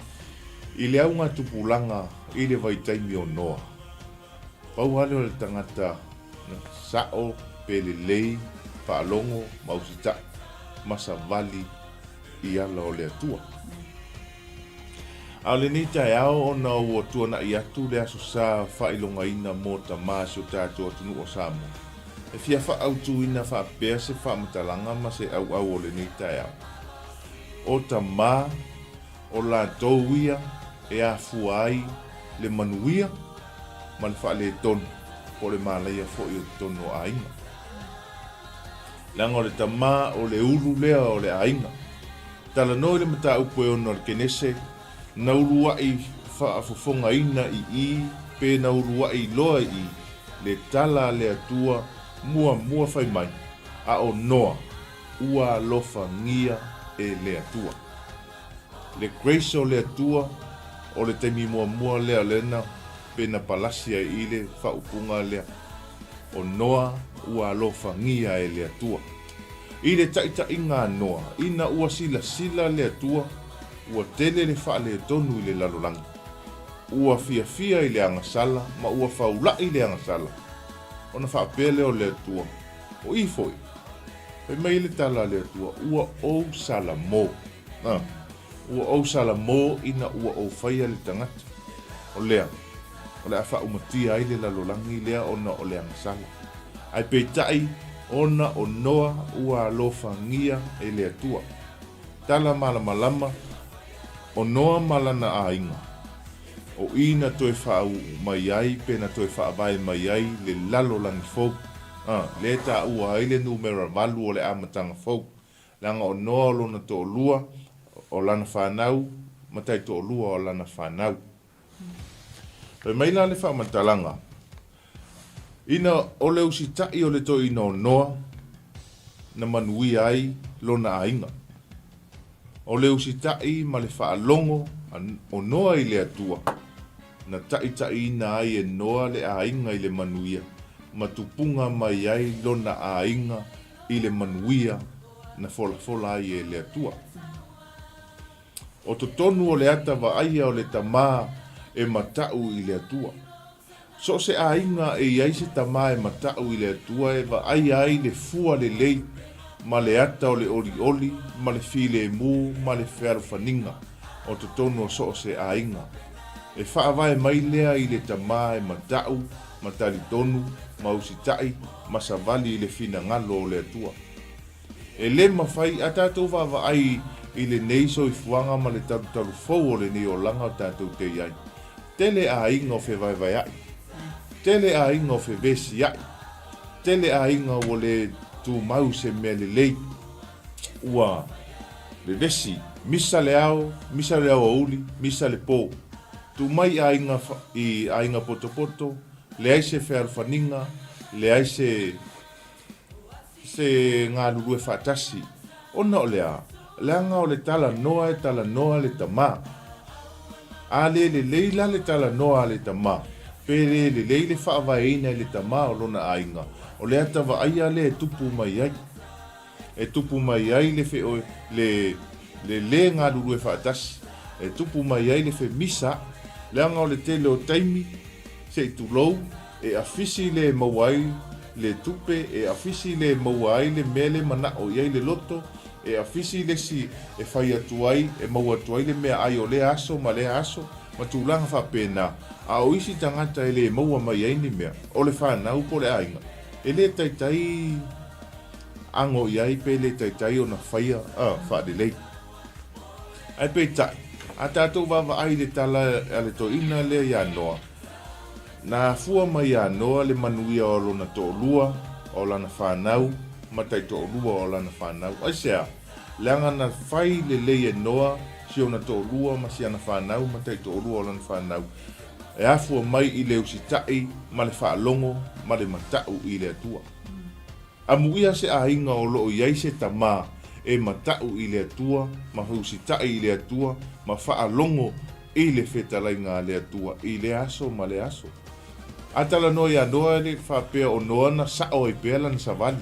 i le augatupulaga i le vaitaimi o Noa, Pau lava lea o le tagata sao pe lelei faalogo ma usitai ma savali i ala o le Atua. A o lenei taeao ona ua tuanai atu le Aso Sa faailogaina mo tama si o tatou atunuu o Samoa, e fia faaautuina faapea se faamatalaga ma se auau o lenei taeao. O tama O latou ia e afua ai le manuia ma le faaletonu po o le malaia foi o totonu o aiga. Leaga o le tama o le ulu lea o le aiga. Talanoa i le mataupu e ono a le Kenese, na uluaʻi faafofogaina i i pe na uluaʻi loa i i le tala a le Atua muamua fai mai, a o Noa, ua alofagia e le Atua. Le grace o le Atua, o le taimi muamua lea lea na pe na palasi ai i le faaupuga lea, o Noa ua alofagia e le Atua. I le taitaiga a Noa, ina ua silasila le Atua, ua tele le faaletonu i le lalolagi. Ua fiafia i le agasala ma ua faula'i le agasala. Ona faapea lea o le Atua, O i foi, Fai mai le tala a le Atua, Ua ou salamo. A, ua ou salamo ina ua ou faia le tagata. O lea, o le a faaumatia ai le lalolagi lea ona o le agasala. Ae peitai, ona o Noa ua alofagia e le Atua. Tala malamalama o Noa ma lana aiga. O i na toe faauu mai ai pe na toe faavae mai ai le lalolagi fou, a, lea e taua ai le numera valu o le amataga fou, leaga o Noa o lona toalua o lana fanau ma taitoalua o lana fanau. Fai mai la le faamatalaga, Ina o le usitaʻi o le toeaina o Noa na manuia ai lona aiga. O le usitaʻi ma le faalogo o Noa i le Atua, na taʻitaʻiina ai e Noa le aiga i le manuia, ma tupuga mai ai lona aiga i le manuia na folafola ai e le Atua. O totonu o le ata vaaia o le tama e mataʻu i le Atua. So o se aiga e i ai se tama e mataʻu i le Atua e vaaia ai le fua lelei ma le ata o le olioli ma le filemu ma le fealofaniga o totonu o so o se aiga. E faavae mai lea i le tama e mataʻu ma talitonu ma usitaʻi ma savali i le finagalo o le Atua. E le mafai a tatou vaavaai i lenei soifuaga ma le talutalu fou o lenei olaga o tatou te i ai. Tele aiga o fevaevaeaʻi. Tele aiga o fevesiaʻi. Tele aiga ua le tumau se mea lelei. Ua vevesi, misa le ao, misa le aoauli, misa le po. Tuu mai aiga i aiga potopoto, leai se fealofaniga, leai se Se galulue faatasi, ona o le a? Leaga o le talanoa e talanoa le tama. A le lelei la le talanoa a le tama, pe le lelei le faavaeina e le tama o lona aiga, o le ata vaaia lea e tupu mai ai. E tupu mai ai le feoe, le, le le galulue faatasi, e tupu mai ai le femisa, leaga o le tele o taimi, se i tulou, E afisi le maua ai le tupe, e afisi le maua ai le mea le manaʻo i ai le loto, e afisi le isi e fai atu ai, e maua atu ai le meaʻai o lea aso ma lea aso, ma tulaga faapena. A o isi tagata e le maua mai ai ni mea, o le fanau po o le aiga, e le taitai ago i ai pe le taitai ona faia faalelei. Ae peitai, a tatou vaavaai i le tala a le toeaina lea iā Noa, Na afua mai iā Noa le manuia o lona toʻolua, o lana fanau, ma taitoʻolua o lana fanau. Aisea? Leaga na fai lelei e Noa si ona toʻolua ma si ana fanau ma taitoʻolua o lana fanau, e afua mai i le usitaʻi ma le faalogo ma le mataʻu i le Atua. Amuia se aiga o lo o i ai se tama e mataʻu i le Atua ma usitaʻi i le Atua ma faalogo i le fetalaiga a le Atua i lea aso ma lea aso. A talanoa iā Noa le faapea o Noa na saʻo ai pea lana savali.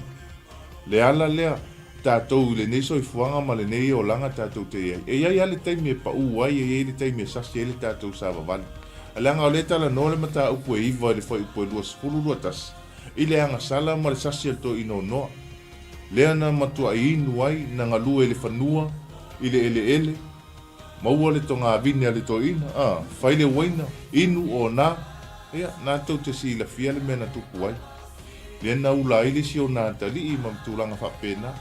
Le ala lea, tatou i lenei soifuaga ma lenei olaga tatou te i ai. E i ai lava le taimi e paʻū ai, e i ai le taimi e sasi ai le tatou savavali. A leaga o lea e talanoa le mataupu e iva i le fuaiupu e 21. I le agasala ma le sasi a le toeaina o Noa, lea na matuai inu ai, na galue i le fanua, i le eleele, maua le togavine a le toeaina, a, fai le uaina, inu, ona, ia, na tou te silafia le mea na tupu ai. Lea na ula ai le isi o na atalii ma tulaga faapena.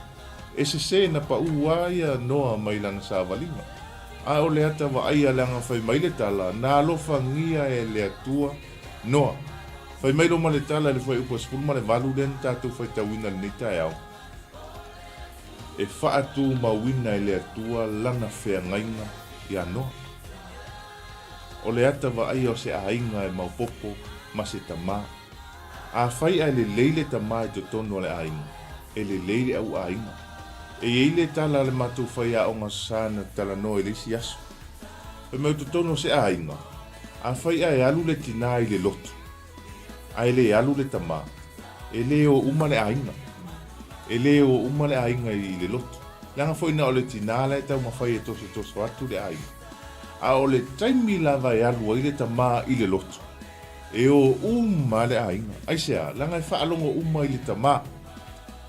E sese na paʻū a ia Noa mai lana savaliga. A o le ata vaaia leaga fai mai le tala, na alofagia e le Atua Noa. Fai mai Roma le tala i le fuaiupu e 18 lea na tatou faitauina i lenei taeao, E faatumauina e le Atua lana feagaiga iā Noa. O le ata vaaia o se aiga e maopopo ma se tama. Afai ae lelei le tama i totonu o le aiga, e lelei le au aiga. E i ai le tala a le matou faiaoga sa na talanoa i le isi aso. Fai mai o totonu o se aiga, Afai ae alu le tinā i le lotu, ae le alu le tamā, e le o uma le aiga. E le o uma le aiga i le lotu. Leaga foi na o le tinā la e taumafai e tosotoso atu le aiga. A o le taimi lava e alu ai le tamā i le lotu, e o uma le aiga. Aisea? Leaga e faalogo uma i le tamā.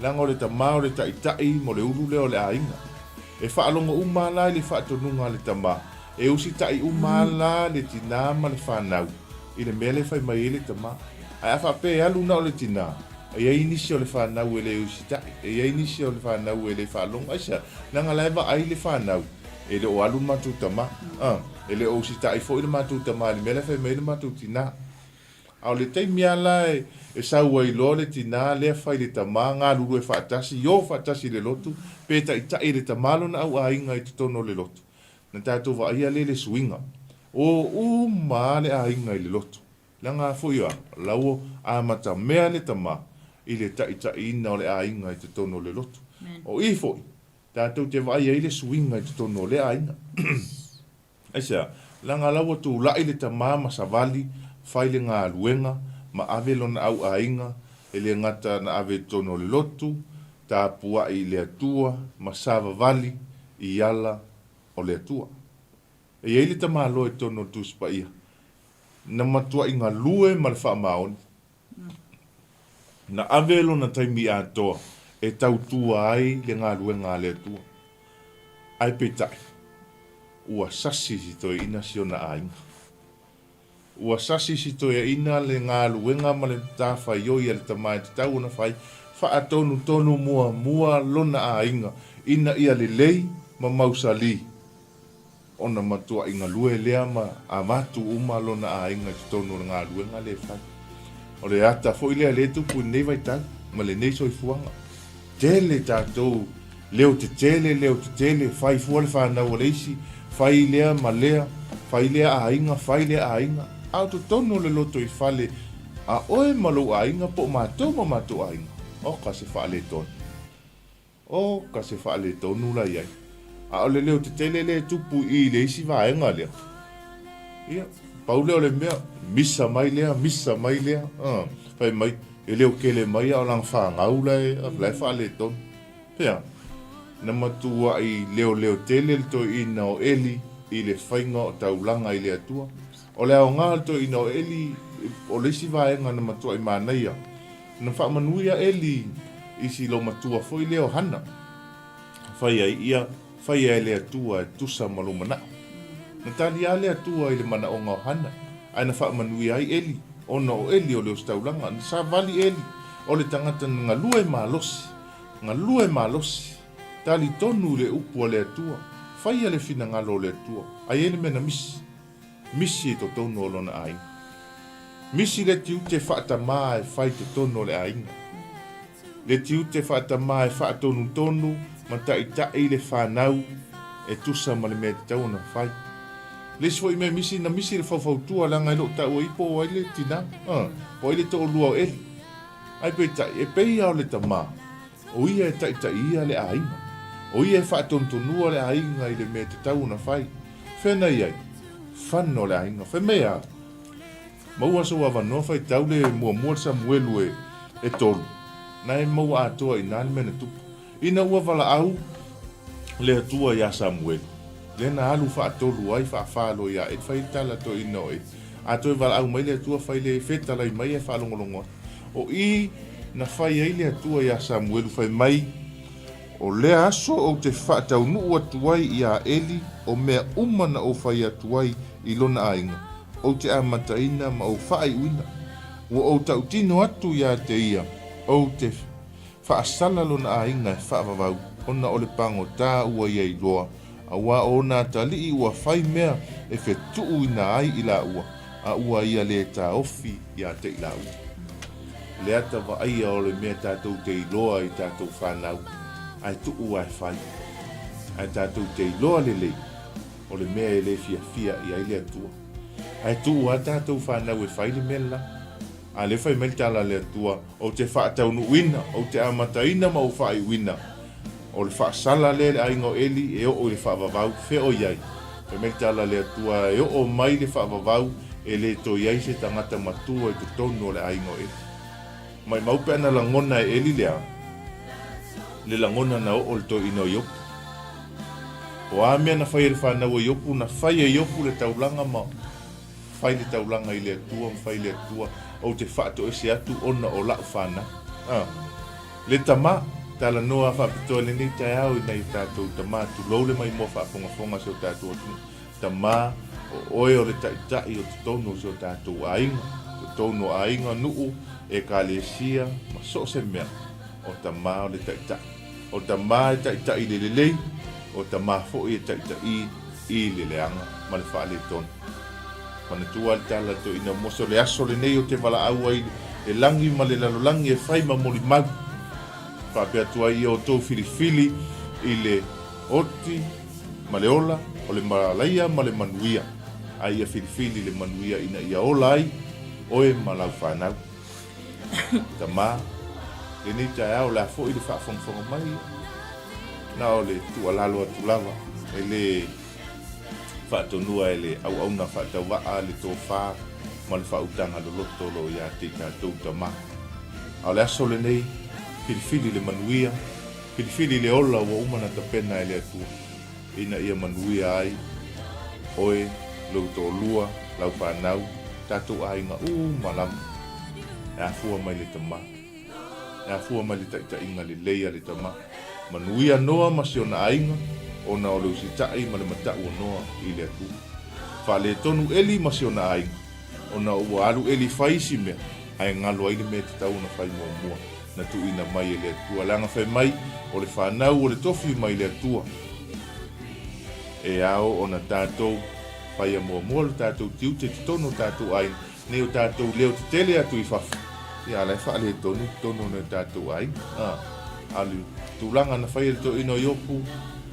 Leaga o le tamā o le taʻitaʻi mo le ulu lea o le aiga. E faalogo uma la i le faatonuga a le tamā. E usitaʻi uma la le tinā ma le fanau i le mea lea e fai mai ai le tama. Ae a faapea e alu na o le tinā, e i ai nisi o le fanau e le usitaʻi, e i ai nisi o le fanau e le faalogo. Aisea? Leaga la e vaai le fanau. E le o alu le matou tama. A, e le o usitai foi le matou tama i le mea la e fai mai ai le matou tinā. A o le taimi lava la e sau ai loa le tinā lea fai i le tama, galulue faatasi, io faatasi i le lotu, pe taitai e le tama lona au aiga i totonu o le lotu, na tatou vaaia lea i le suiga. O uma lava le aiga i le lotu. Leaga foi a la ua amatamea le tama i le taitaiina o le aiga i totonu o le lotu. O i foi, tatou te vaai ai le suiga i totonu o lea aiga. Aisea? Leaga la ua tulai le tama ma savali, fai le galuega, ma ave lona au aiga, e le gata na ave i totonu o le lotu, tapuai i le Atua, ma savavali i ala o le Atua. E i ai le tamaloa i totonu o le Tusi Paia, na matuai galue ma le faamaoni. Na ave lona taimi atoa e tautua ai le galuega a le Atua. Ae peitai, ua sasi si toeaina si ona aiga. Ua sasi si toeaina le galuega ma le matafaioi a le tama e tatau ona fai, faatonutonu muamua lona aiga ina ia lelei ma mausali. Ona matuai galue lea ma avatu uma lona aiga i totonu o le galuega lea e fai. O le ata foi lea lea e tupu i lenei vaitau ma lenei soifuaga. Tele tatou leo tetele, leo tetele, fai fua le fanau a le isi, fai lea ma lea, fai lea aiga, fai lea aiga. A o totonu o le lotoifale a oe ma lou aiga po o matou ma matou aiga, oka se faaletonu. Oh, ka se faaletonu la i ai. A o le leo tetele lea e tupu i i le isi vaega lea. Ia, pau lea o le mea, misa mai lea, misa mai lea. Uh, fai mai, e leo kele mai a o lana fanau la e, la e faaletonu. Pea, na matuai leoleo tele le toeaina o Eli i le faiga o taulaga i le Atua. O le aoga o le toeaina o Eli, o le isi vaega na matuai manaia, Na faamanuia Eli i si loumatua foi lea o Hana, fai ai ia, Faia e le Atua e tusa ma lou manao. Na tali lava le Atua i le manaoga o Hana, ae na faamanuia ai Eli, ona o Eli o le ositaulaga. Na savali Eli, o le tagata na galue malosi, galue malosi, talitonu i le upu a le Atua, faia le finagalo o le Atua, ae i ai le mea na misi. Misi i totonu o lona aiga. Misi le tiute faatamā e fai i totonu o le aiga. Le tiute faatamā e faatonutonu ma taitai le fanau e tusa ma le mea e tatau ona fai. Le isi foi mea misi, na misi le faufautua leaga e le o taua i po o ai le tinā, po o ai le toalua o Eli. Ae peitai, e pei lava o le tamā, O ia e taitaiia le aiga. O ia e faatonutonua le aiga i le mea e tatau ona fai. Fea na i ai? Fana o le aiga. Fai mai a? Maua sou avanoa faitau le muamua le Samuelu e, e tolu. Na e maua atoa i ina le mea na tupu. Ina ua valaau le Atua iā Samuelu, lea na alu faatolu ai faafā loa iā Eli, fai le tala toeaina o Eli. A toe valaau mai le Atua, fai le fetalai mai ae faalogologo atu. O i na fai ai le Atua iā Samuelu, fai mai, O lea aso ou te faataunuu atu ai iā Eli o mea uma na ou fai atu ai i lona aiga, ou te amataina ma ou faaiuina. Ua ou tautino atu iā te ia, ou te faasala lona aiga e faavavau, ona o le pagotā ua ia iloa, auā o ona atalii ua fai mea e fetuuina ai i lāua, a ua ia lē taofi iā te i lāua. Le ata vaaia o le mea tatou te iloa i tatou fanau, ae tuu ae fai. Ae tatou te iloa lelei, o le mea e lē fiafia i ai le Atua. Ae tuu a tatou fanau e fai le mea lela. A lea fai mai le tala a le Atua, Ou te faataunuuina, ou te amataina ma ou faaiuina. O le faasala lea i le aiga o Eli e oo i le faavavau, fea o i ai? Fai mai le tala a le Atua, E oo mai le faavavau, e le toe i ai se tagata matua i totonu o le aiga o Eli. Maimau pe ana lagona e Eli le a? Le lagona na oo i le toeaina o Iopu. O a mea na fai e le fanau a Iopu? Na fai e Iopu le taulaga ma. Fai le taulaga i le Atua ma fai le Atua, ou te faatoese atu ona o la'u fanau. A. Le tama, talanoa faapitoa i lenei taeao i nai o tatou tama, tulou le maimoa faafogafoga a si o tatou atunuu. Tama, o oe o le taitai o totonu o si o tatou aiga, totonu o aiga, nuu, ekalesia, ma so o se mea, o tama o le taitai. O tama e taitai i le lelei. O tama foi e taʻitaʻi i le leaga ma le faaletonu. Manatua le tala toeaina o Mose, o le aso lenei ou te valaau ai le lagi ma le lalolagi e fai ma molimau. Faapea atu ai ia outou filifili i le oti ma le ola, o le malaia ma le manuia, a ia filifili le manuia ina ia ola ai oe ma lau fanau. Tama, lenei taeao o le a foi le faafogafoga mai, na o le tuualalo atu lava, e le faatonua e le auauna faatauvaa le tofa ma le faautaga loloto o lo o ia te i tatou tama. A o le aso lenei, filifili le manuia, filifili le ola ua uma na tapena e le Atua, ina ia manuia ai oe, lou toalua, lau fanau, tatou aiga uma lava. E afua mai le tama. E afua mai le taitaiga lelei a le tama. Manuia Noa ma si ona aiga, ona o le usitai ma le matau o Noa i le Atua. Faaletonu Eli ma si ona aiga, ona ua alu Eli fai isi mea, ae galo ai le mea e tatau ona fai muamua, na tuuina mai e le Atua. Leaga fai mai, o le fanau o le tofi mai le Atua. E ao ona tatou faia muamua lo tatou tiute i totonu o tatou aiga, nei o tatou leo tetele atu i fafo, ia a la e faaletonu i totonu o nai o tatou aiga. A, a o le tulaga na faia e le toeaina o Iopu,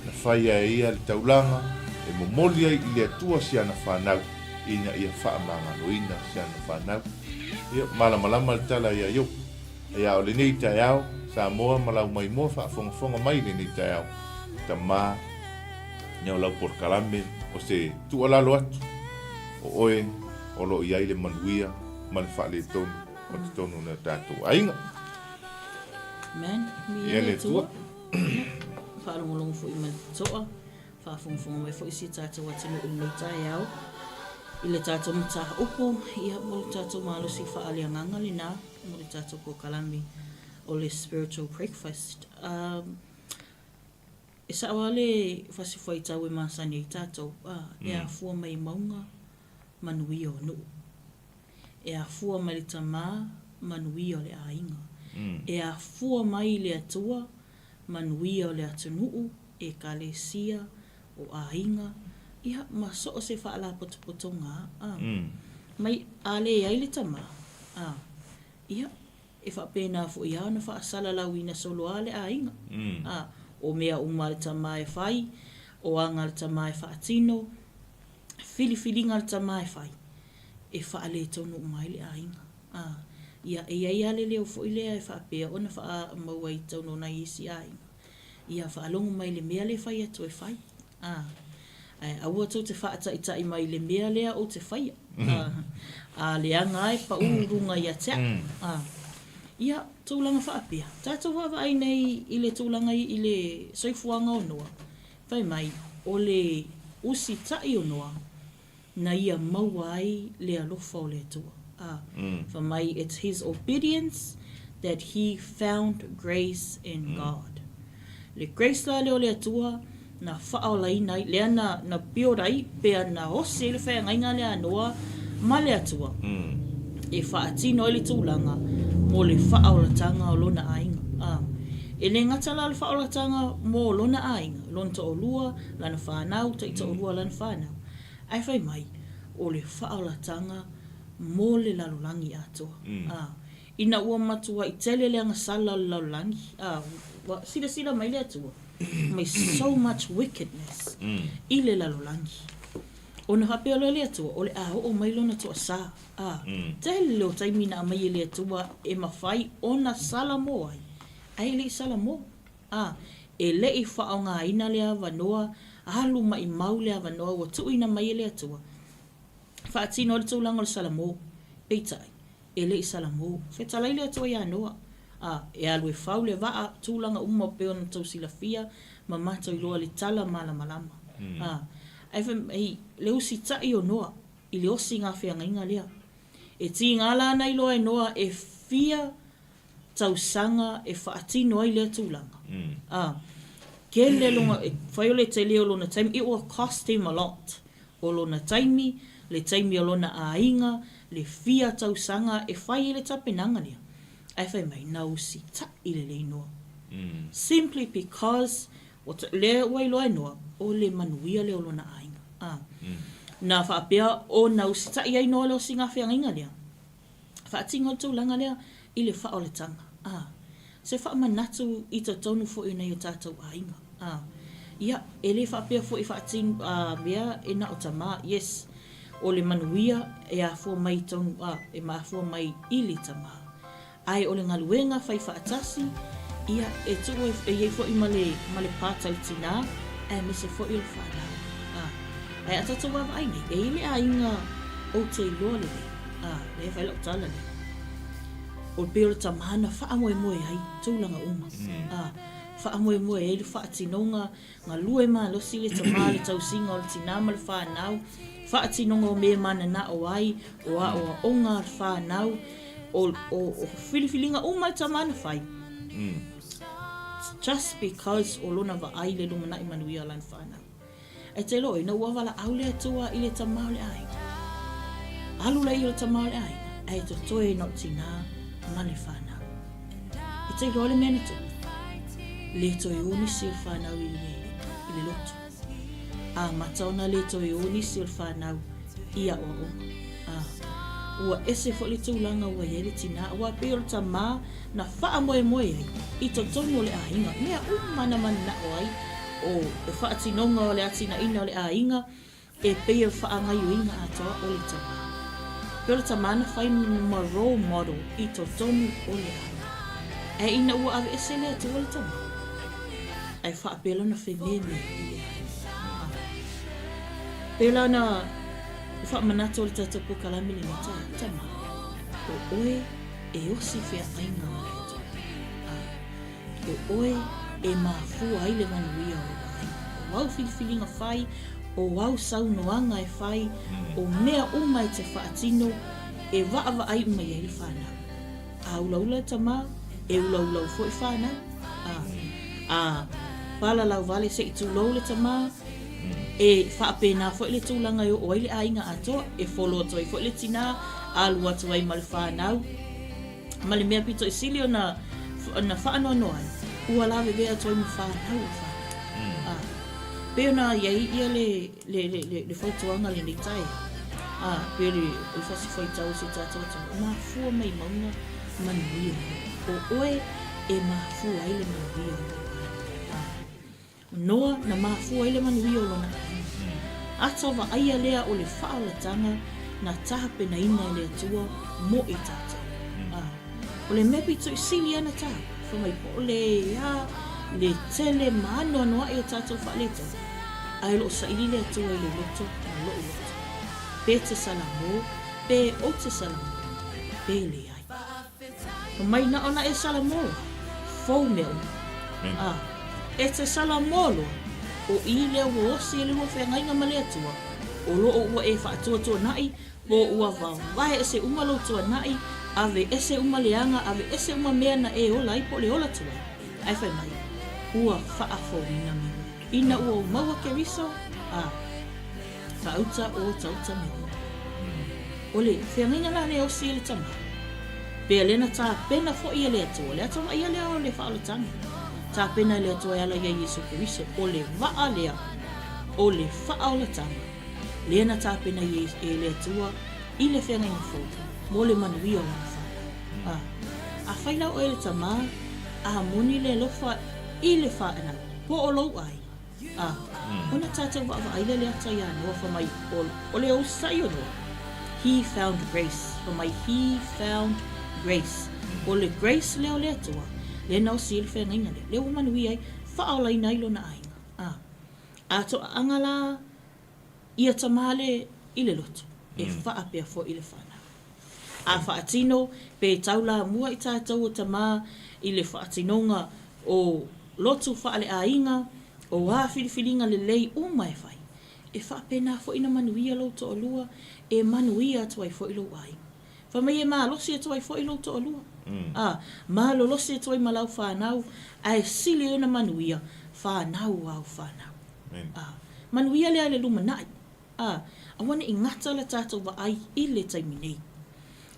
na faia e ia le taulaga e momoli ai i le Atua si ana fanau, ina ia faamagaloina si ana fanau. Ia, malamalama le tala ia Iopu. Ia, o lenei taeao, Samoa ma lau maimoa faafogafoga mai i lenei taeao, tama, ia o lau polokalame o se tuualalo atu, o oe o lo o i ai le manuia ma le faaletonu o totonu o nai o tatou aiga. Amen. Ia le Atua. Faalogologo foi ma le totoa, faafogafoga mai foi si tatou atunuu i lenei taeao i le tatou mataupu, ia mo le tatou malosi faaleagaga lena mo le tatou polokalame o le spiritual breakfast. Um, E sao lava le fasifuaitau e masani ai tatou, a, e afua mai i mauga, manuia o nuu. E afua mai le tama, manuia o le aiga. E afua mai i le Atua, manuia o le atunuu, ekalesia, o aiga, ia, ma so o se faalapotopotoga, a. Mai, a leai le tama, a, ia, E faapena foi lava ona faasalalauina solo a le aiga. A, o mea uma a le tama e fai, o aga a le tama e faatino, filifiliga a le tama e fai, e faaletonu uma ai le aiga. A, ia, e i ai lava le leo foi lea e faapea ona faamaua i totonu o nai isi aiga, ia faalogo mai i le mea lea e fai atu e fai. Ā, ae aua tou te faataitai mai i le mea lea ou te faia. Ā, ā leaga ai paʻū runga ia te au. Ā, ia, tulaga faapea. Tatou vaavaai nei i le tulaga i le soifuaga o Noa, fai mai, o le usitaʻi o Noa, na ia maua ai le alofa o le Atua. A, fai mai, it's his obedience that he found grace in God. Le grace la lea o le Atua na faaolaina ai, lea na, na build ai, pea na osi ai le feagaiga lea a Noa ma le Atua, e faatino ai le tulaga mo le faaolatanga o lona aiga. A, e le gata la le faaolatanga mo lona aiga, lona toalua, lana fanau, taitoalua lana fanau, Ae fai mai, o le faaolataga mo le lalolagi atoa. Ā, ina ua matuai tele le agasala o le lalolagi, ā, ua silasila mai le Atua, mai so much wickedness i le lalolagi. Ona faapea loa le Atua, o le a oo mai lona toasā. Ā, tele o taimi na aumai e le Atua e mafai ona salamo ai, ae le i salamo. A, e le i faaaogaina le avanoa, alu maimau le avanoa ua tuuina mai e le Atua, faatino ai le tulaga o le Salamo. Peitai, e le i Salamo. Fetalai le Atua iā Noa, a, e alu e fau le vaa, tulaga uma pei ona tou silafia ma matou iloa le tala malamalama. A, ae fai mai le usitai o Noa i le osiga feagaiga lea. E tiga la ana iloa e Noa e fia tausaga e faatino ai lea tulaga. A, tele lona, e fai o le tele o lona taimi, it will cost him a lot, o lona taimi, le taimi o lona aiga, le fia tausaga e fai ai le tapenaga lea. Ae fai mai, na usitaʻi lelei noa. Simply because. Ua lea ua iloa e Noa, o le manuia lea o lona aiga. A. Na faapea ona usitaʻi ai Noa le osiga feagaiga lea. Faatino le tulaga lea i le faaolataga. A. Se faamanatu i totonu foi o nai o tatou aiga. A. Ia, e le faapea foi faatino, a, mea e na o tama. Yes. O le manuia e afua mai i tonu, a, e mafua mai i le tama. Ae o le galuega fai faatasi, ia, e tuu e i ai foi ma le, ma le part a le tinā, aemaise foi o le fanau. A. Ae a tatou vaavaai nei, e i ai le aiga ou te iloa lelei, a, lea e fai lau tala lea, o pei o le tamā na faamoemoe ai tulaga uma. A, faamoemoe ai le faatinoga Galue malosi le tama, le tausiga o le tinā ma le whānau, faatinoga o mea mananao ai, o aoaoga a le whānau, o, o, o filifiliga uma e tama na whai. Just because o lona vaai le lumanai manuia o lana whānau. E te iloa ina ua valaau le Atua i le tama o le aiga. Alu la ia o le tama o le aiga, ae totoe na o tinā ma le whānau. E te iloa le mea na tupu. Le toe o nisi o le whanau i le, i le lotu. Amata ona le toe o nisi o le whanau i aoaoga. A, ua ese foi le tulaga ua i ai le tinā, aua pei o le tamā na faamoemoe ai i totonu o le aiga, mea uma na mananao ai o le faatinoga o le atinaeina o le aiga, E pei o le faagaioiga atoa o le tamā. Pei o le tamā na fai ma role model i totonu o le aiga. Ae ina ua aveese le Atua le tamā, ae faapea lona fememeai i le aiga. A. Pēlā na faamanatu o le tatou pokalame lenei taeao, Tamā, o oe e osi feagaiga ma le Atua. A. O oe e mafua ai le manuia o lou aiga. O au filifiliga fai, o au saunoaga e fai, o mea uma e te faatino, e vaavaai uma i ai le whanau. A ulaula le tamā, e ulaulau foi whanau. A, a palalauvale se i tulou le tamā, e faapena foi le tulaga e oo ai le aiga atoa, e folo atu ai foi le tinā, alu atu ai ma le whanau. Ma le mea pito i sili ona na faanoanoa ai, ua lavevea atu ai ma whanau o whanau. A, pei ona i ai ia le, le, le, le, le fautuaga lenei taeao. A, pei o le, o le fasi faitau o si o tatou atunuu, mafua mai mauga manuia. O oe e mafua ai le manuia o lou aiga. A. Noa na mafua ai le manuia o lona aiga. Ata vaaia lea o le faaolataga na tapenaina e le Atua mo i tatou. A, o le mea pito i sili ana taua, fai mai po o le a le tele ma anoanoai o tatou faaletonu, ae o lo o saili le Atua i lou loto ma lou loto. Pe te salamo, pe ou te salamo, pe leai. Mai na ona e Salamo, fou mea uma. A, e te Salamo loa, o i lea ua osi e le lua feagaiga ma le Atua, o lo o ua e faatuatuanaʻi, po ua wawae ese uma lou tuanaʻi, ave ese uma leaga, ave ese uma mea na e ola ai po o le ola tuai. Ae fai mai, ua faafouina mea uma. Ina ua ou maua Keriso, a. Faauta o otauta mea uma. O le feagaiga la lea osi e le tama, pea lea na tapena foi e le Atua, le atamai lea o le faaolataga, tapena e le Atua e ala ia Iesu Keriso, o le vaa lea o le faaolataga, lea na tapena e le Atua i le feagaiga fou, mo le manuia o lana fanau. A, afai la oe le tama, a moni le alofa i le whanau, po o lou aiga, A, ona tatou vaavaai lea le ata iā Noa fai mai o, o le ousai o Noa, he found grace, fai mai he found grace. O le grace lea o le Atua, lea na osi ai le feagaiga lea, lea ua manuia ai, faaolaina ai lona aiga. A, a toaaga la ia tamā le i le loto, e faapea foi le whanau. A faatino, pe taulamua i tatou o tamā i le faatinoga o lotu faaleaiga, o a filifiliga lelei uma e fai, e faapena foi na manuia lou toalua, e manuia atu ai foi lou aiga. Fai mai e malosi atu ai foi lou toalua, a malolosi atu ai ma lau whanau, ae sili ai ona manuia whanau au whanau. A manuia lea i le lumanai. A, aua ne i gata le tatou vaai i le taimi nei.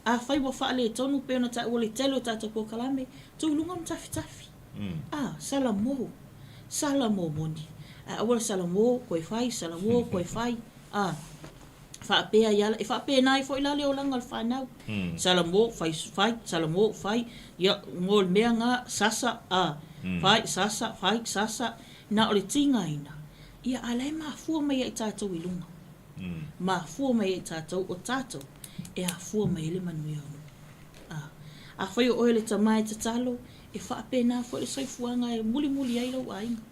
Afai ua faaletonu pei ona taua le tele o tatou polokalame, tu i luga ma tafitafi. A, salamo. Salamo moni. Ae aua le salamo, koe fai, salamo, koe fai, a. Faapea ai lava, e faapena ai foi la le olaga o le fanau. Salamo, fai, fai, salamo, fai, ia, mo le mea na, sasa, a. Fai, sasa, fai, sasa, na o le tigaina, ia, a la e mafua mai ia i tatou i luga. Mafua mai ia i tatou, o tatou, e afua mai ai le manuia o nuu. A. Afai o oe le tama e tatalo, e faapena foi le soifuaga e mulimuli ai lou aiga.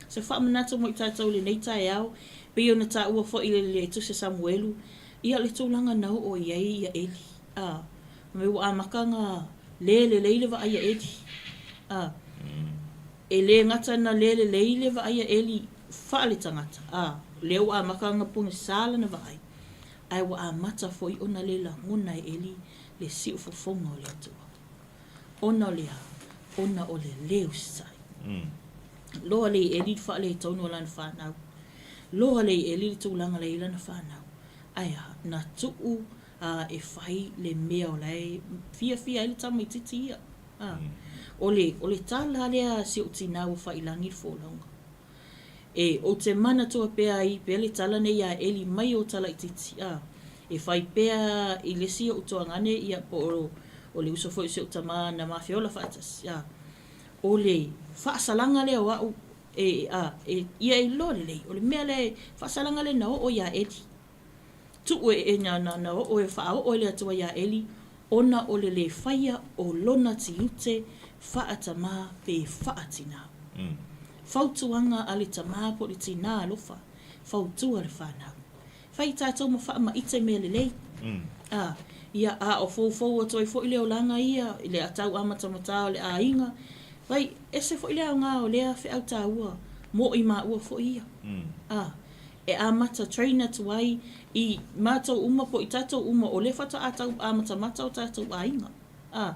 Se faamanatu mo i tatou i lenei taeao, pei ona taua foi i le Tusi a Samuelu, ia le tulaga na oo i ai ia Eli. A, fai mai ua amata ona le lelei le vaai a Eli. A, e le gata na le lelei le vaai a Eli faaletagata, a, lea ua amata ona pogisa lana vaai, ae ua amata foi ona le lagona e Eli le siufofoga o le Atua. Ona o le a? Ona o le lē usitai. Loa le i Eli le faaletonu o lana fanau. Loa le i Eli le tulaga la i ai lana fanau. Ae a? Na tuu a e fai le mea o la e fiafia ai le tamaititi ia. A. O le, o le tala lea a si ou tinā ua fai i lagi le folauga. E, ou te manatua pea ai pea le tala nei iā Eli mai ou talaititi, a, e fai pea i le isi ou tuagane, ia, po o, o le uso foi o si ou tamā na ma feola faatasi, a, o le faasalaga lea o a'u, e, a, e, ia e iloa lelei, o le mea lea e, faasalaga lea na oo iā Eli. Tuu e, e, na, na, na oo e faaoo e le Atua iā Eli, ona o le lē faia o lona tiute faatamā pe faatinā. Fautuaga a le tamā po o le tinā alofa, fautua le whanau. Whai tātou ma whaamaite mea lelei. A, ia, a o foufou atu ai foi le olaga ia i le atau amatamatā o le aiga, whai, ese foi le aoga o lea feau tāua mō i māua foi ia. A, e amata train atu ai i mātou uma po i tātou uma o lea faatoa atau amatamata o tātou aiga. A,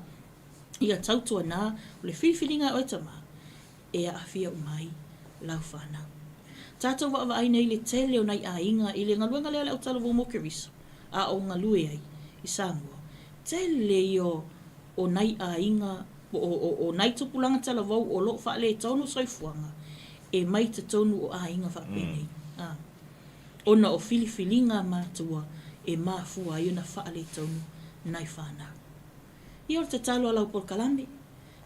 ia tautua nā, o le filifiliga e oe tamā, e aafia uma ai lau whanau. Tātou vaavaai nei le tele o nai aiga i le galuega lea o le autalavou mo Keriso, a o galue ai i Samoa. Tele ia o nai aiga po o, o, o nai tupulaga talavou o lo o faaletonu soifuaga e mai totonu o aiga faapenei, a, ona o filifiliga a matua e mafua ai ona faaletonu nai fanau. Ia o le tatalo a lau polokalame,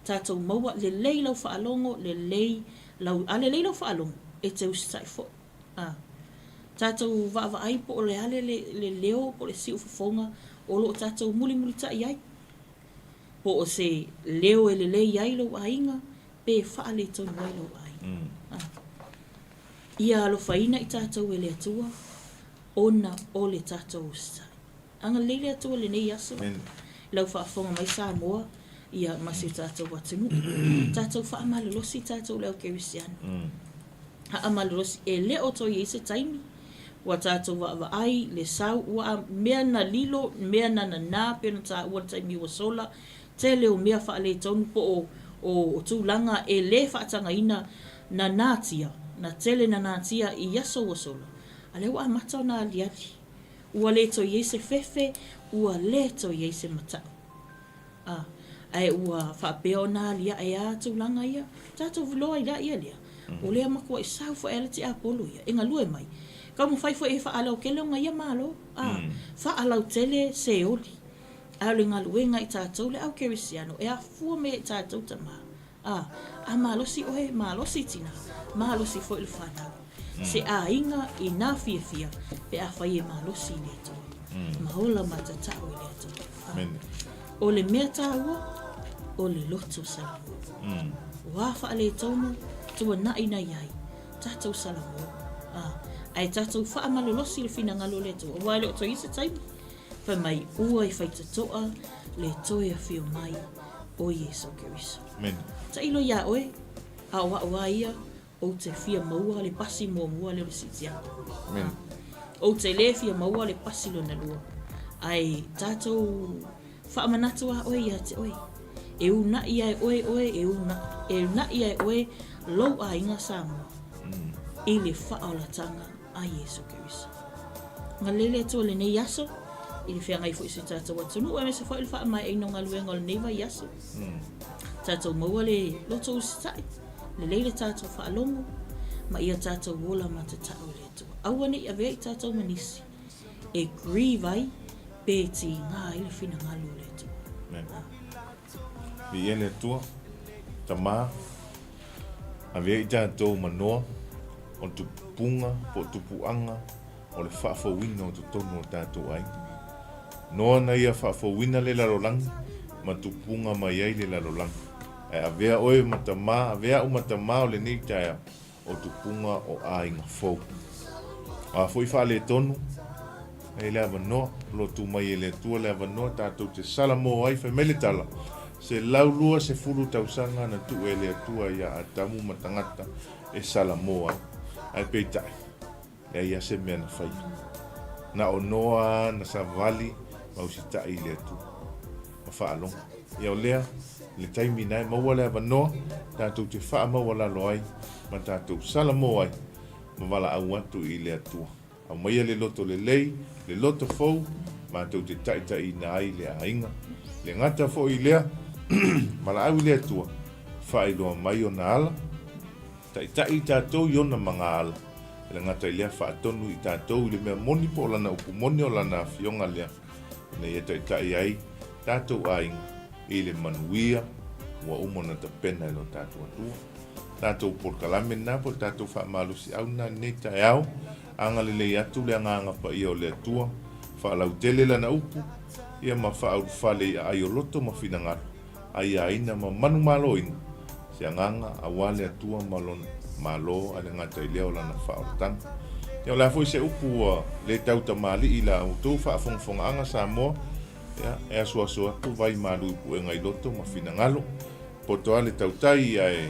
tatou maua, lelei lau faalogo, lelei lau, a lelei lau faalogo, e te usitai foi. A. Tatou vaavaai po o le a le, le, le leo po o le siufofoga o lo o tatou mulimulitai ai. Po o se leo e lelei ai lou aiga, pe faaletonu ai lou aiga. A. Ia alofaina i tatou e le Atua, ona o le tatou usitai. Agalelei le Atua i lenei aso, i lau faafofoga mai Samoa, ia ma si o tatou atunuu. Tatou faamalolosi tatou le au kerisiano. Haamalolosi, e le o toe i ai se taimi, ua tatou vaavaai le sau, ua mea na lilo, mea na nanā pei ona taua i le taimi ua sola, tele o mea faaletonu po o, o tulaga e le faatagaina na natia, na tele na natia i aso ua sola, a lea ua amata ona aliali. Ua le toe i ai se fefe, ua le toe i ai se matau. A, ae ua faapea ona aliae a tulaga ia, tatou iloa ai lea lea, o lea matuai sau foi a le tiapolo ia, e galue mai. Taumafai foi e faalautele ona ia Malo, a, faalautele Seoli. Ae o le galuega i tatou le au kerisiano, e afua mai ia i tatou tama, A, a malosi oe, malosi tina, malosi foi le fanau. Se aiga i na fiafia pe afai e malosi i le Atua. Ma ola ma tatau i le Atua. A, o le mea taua, o le loto Salamo. O a faaletonu, tuanai na i ai, tatou Salamo. A, ae tatou faamalolosi le finagalo o le Atua, aua e le o toe i ai se taimi. Fai mai, ua i faitotoa le toe afio mai o Iesu Keriso. Amen. Tailo iā oe, a o a'u a ia, ou te fia maua le pasi muamua lea o le siitiaga. Amen. Ou te lē fia maua le pasi lona lua. Ae tatou faamanatu a oe iā te oe. E unaʻi ae oe oe, e unaʻi, e unaʻi ae oe lou aiga Samoa i le faaolataga a Iesu Keriso. Galelei le Atua i lenei aso, i le feagai foi i si o tatou atunuu, aemaise foi o le faamaeaina o galuega o lenei vaiaso. Tatou maua le loto usitai, Lelei le tatou faalogo ma ia tatou ola matatau i le Atua. Aua ne i avea i tatou ma nisi e grieve ai pe tiga ai le finagalo o le Atua. Amen. Viia le Atua, Tama, avea i tatou ma Noa, o tupuga po o tupuaga o le faafouina o totonu o tatou aiga. Noa na ia faafouina le lalolagi ma tupuga mai ai le lalolagi. Ae avea oe ma tama, avea au ma tama o lenei taeao, o tupuga o aiga fou. O a foi faaletonu, e le avanoa, o lo o tu mai e le Atua le avanoa tatou te salamo ai, fai mai le tala, 120 tausaga na tuu e le Atua ia Atamu ma tagata e salamo ai. Ae peitai, leai lava se mea na faia. Na o Noa na savali ma usitai i le Atua ma faalogo. Ia o lea, le taimi na e maua le avanoa tatou te faamaualalo ai ma tatou salamo ai ma valaau atu i le Atua. Aumaia le loto lelei, le loto fou, matou te taitaiina ai le aiga. Le gata foi i lea, valaau i le Atua, faailoa mai ona ala, Taitai i tatou i ona magaala, e le gata i lea faatonu i tatou i le mea moni po o lana upu moni o lana afioga lea, ina ia taitai ai tatou aiga i le manuia ua uma ona tapena e lo tatou Atua. Tatou polokalame lena po o le tatou faamalosiau lena i lenei taeao, agalelei atu le Agaga Paia o le Atua, faalautele lana upu, ia ma faaulufale i aai o loto ma finagalo. aiaina ma manumaloina se agaga aua le Atua ma Lona Malo a le gata i lea o Lana faaolataga. Ia o le a foi se upu ua le tau tamalii i la outou faafogafogaaga Samoa, ia, e asuasu atu vai malu i puega i loto ma finagalo, poto a le tautai ae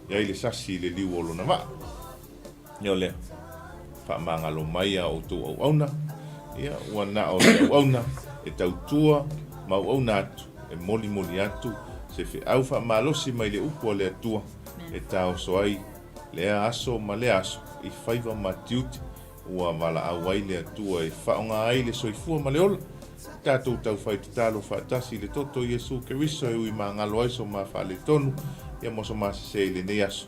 i ai le sasi i le liu o lona vaa. Ia o lea, faamagalo mai a outou auauna, ia, ua na o se auauna e tautua ma auauna atu, e molimoli atu se feau faamalosi mai le upu a le Atua e taoso ai lea aso ma lea aso i faiva ma tiute ua valaau ai le Atua e faaaoga ai le soifua ma le ola. Tatou taufai tatalo faatasi i le toto o Iesu Keriso e ui magalo ai so ma faaletonu, ia ma so ma sese i lenei aso.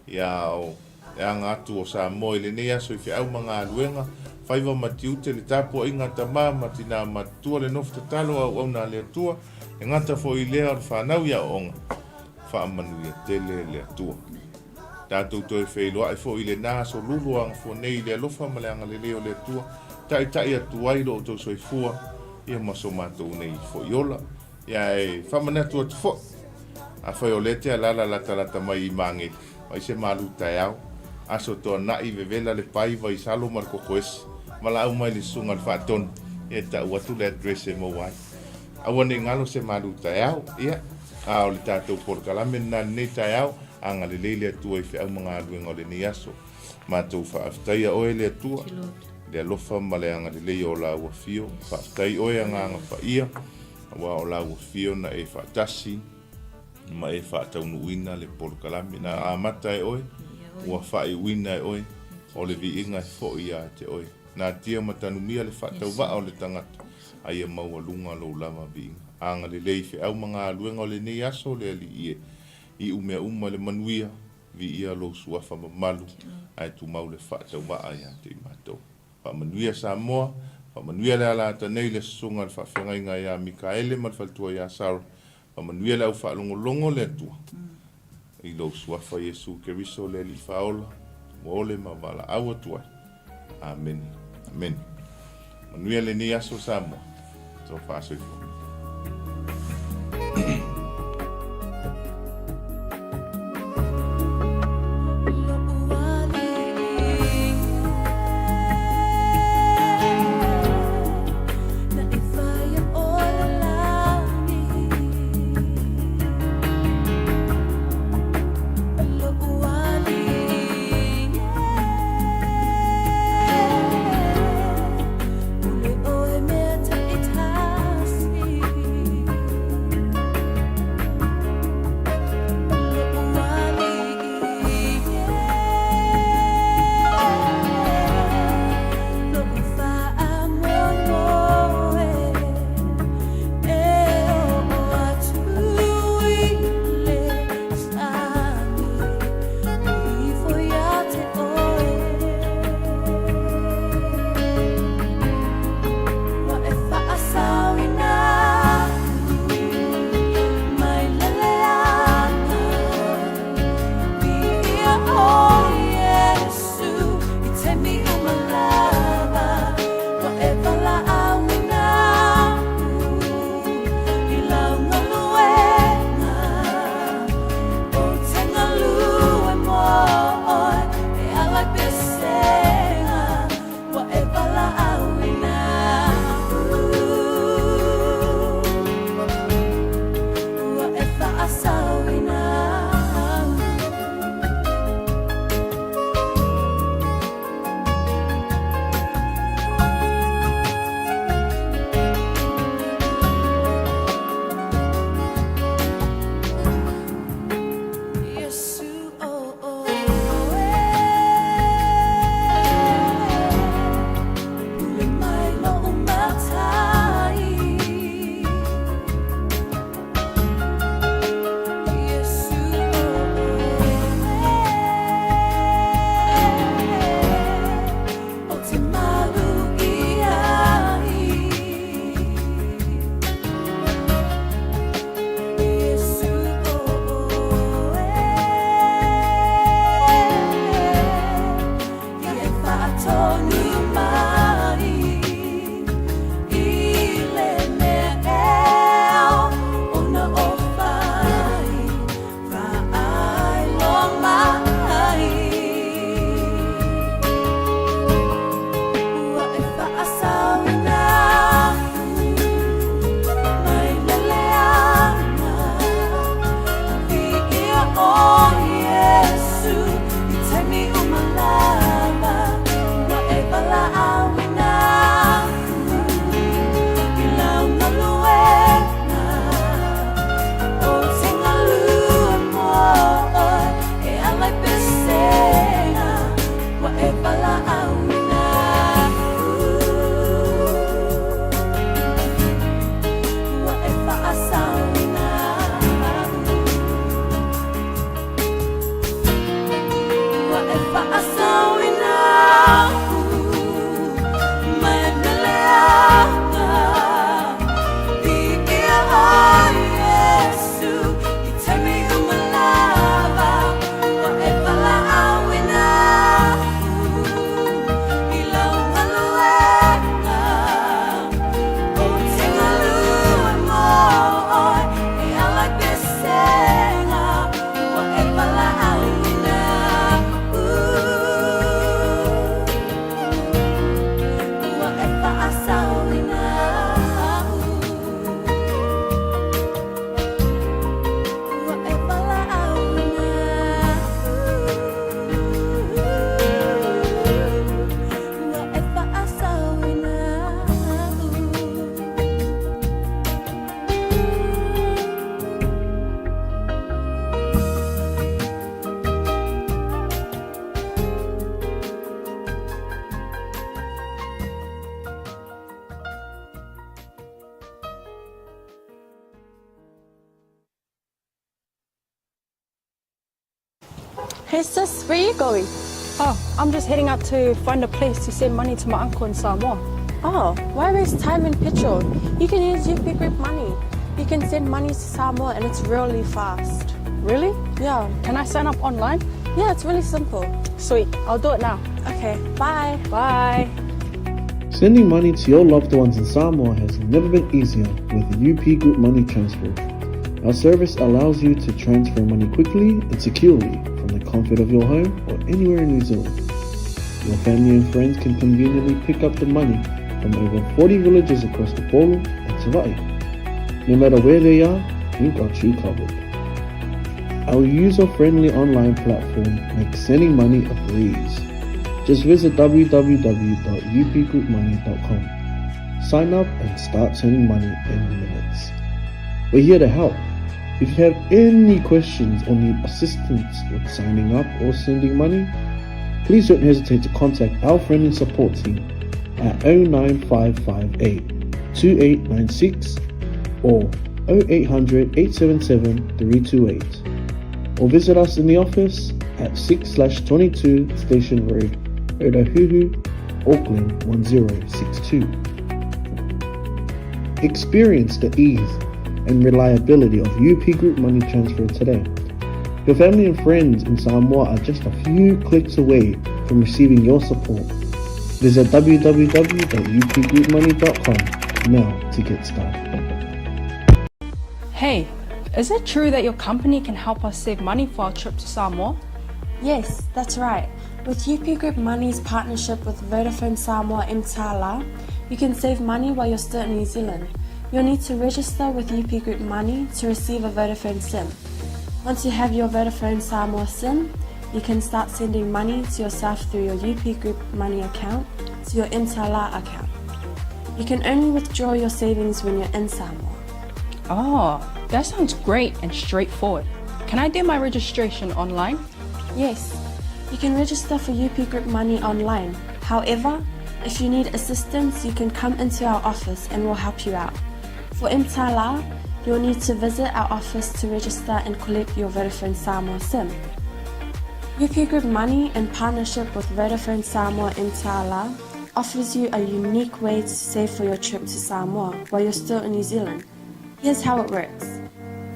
Ia o le aga atu o Samoa i lenei aso i feau ma galuega, faiva ma tiute, le tapuaiga a tama ma tinā matutua, le nofo tatalo a auauna a le Atua, le gata foi i lea o le fanau i aoaoga, faamanuia tele le Atua. Tatou toe feiloai foi i lena aso lulu o agafua nei i le alofa ma le agalelei o le Atua, taitai atu ai lo outou soifua, ia ma so matou nei foi ola. Ia e faamanatu atu foi, afai o lea te alaala latalata mai i Magele, fai se malu taeao, aso toana'i vevela le pai vaisalo ma le kokoesi, valaau mai le susuga le faatonu, ia e tau atu le address e maua ai. Aua ne i galo se malu taeao, ia, a o le tatou polokalame lena lenei taeao, agalelei le Atua i feau ma galuega o lenei aso. Matou faafetaia oe le Atua, le alofa ma le agalelei o lau afio, faafetai oe Agaga Paia, Aua o lau afio na e faatasi ma e faataunuuina le polokalame na amata e oe, ua faaiuina e oe, o le viiga e foi ia te oe. Natia ma tanumia le faatauvaa o le tagata, a ia maualuga lou lava viiga. Agalelei feau ma galuega o lenei aso le Alii e iu mea uma i le manuia, viia lou suafa mamalu, ae tumau le faatauvaa ia te i matou. Faamanuia Samoa, faamanuia le alaata nei le Susuga le Faafeagaiga ia Mikaele ma le faletua ia Sarah, faamanuia le au faalogologo le Atua i lou Suafa Iesu Keriso le Alii Faaola ua ole ma valaau atu ai. Amene. Amene. Manuia lenei aso Samoa. Tofa soifua. Hey sis, where are you going? Oh, I'm just heading out to find a place to send money to my uncle in Samoa. Oh, why waste time and petrol? You can use UP Group Money. You can send money to Samoa and it's really fast. Really? Yeah. Can I sign up online? Yeah, it's really simple. Sweet, I'll do it now. Okay, bye. Bye. Sending money to your loved ones in Samoa has never been easier with UP Group Money Transfer. Our service allows you to transfer money quickly and securely from the comfort of your home or anywhere in New Zealand. Your family and friends can conveniently pick up the money from over 40 villages across the Polo and Savai'i. No matter where they are, we've got you covered. Our user-friendly online platform makes sending money a breeze. Just visit www.upgroupmoney.com. Sign up and start sending money in minutes. We're here to help. If you have any questions or need assistance with signing up or sending money, please don't hesitate to contact our friendly support team at 09558 2896 or 0800 877 328 or visit us in the office at 6/22 Station Road, Otahuhu, Auckland 1062. Experience the ease and reliability of UP Group Money Transfer today. Your family and friends in Samoa are just a few clicks away from receiving your support. Visit www.upgroupmoney.com now to get started. Hey, is it true that your company can help us save money for our trip to Samoa? Yes, that's right. With UP Group Money's partnership with Vodafone Samoa Mtala, you can save money while you're still in New Zealand. You'll need to register with UP Group Money to receive a Vodafone SIM. Once you have your Vodafone Samoa SIM, you can start sending money to yourself through your UP Group Money account to your Mtala account. You can only withdraw your savings when you're in Samoa. Oh, that sounds great and straightforward. Can I do my registration online? Yes, you can register for UP Group Money online. However, if you need assistance, you can come into our office and we'll help you out. For Mtala, you'll need to visit our office to register and collect your Vodafone Samoa SIM. UP Group Money, in partnership with Vodafone Samoa Mtala, offers you a unique way to save for your trip to Samoa while you're still in New Zealand. Here's how it works.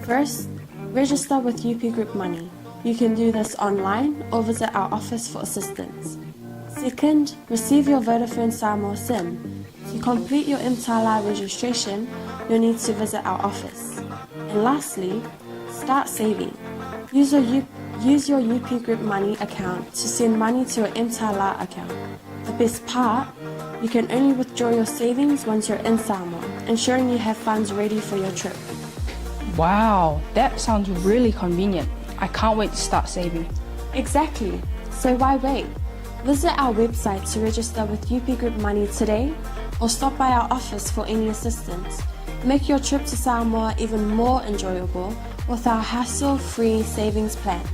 First, register with UP Group Money. You can do this online or visit our office for assistance. Second, receive your Vodafone Samoa SIM. To complete your Mtala registration, you'll need to visit our office. And lastly, start saving. Use your, U- use your UP Group Money account to send money to your Mtala account. The best part, you can only withdraw your savings once you're in Samoa, ensuring you have funds ready for your trip. Wow, that sounds really convenient. I can't wait to start saving. Exactly. So why wait? Visit our website to register with UP Group Money today or stop by our office for any assistance. Make your trip to Samoa even more enjoyable with our hassle-free savings plan.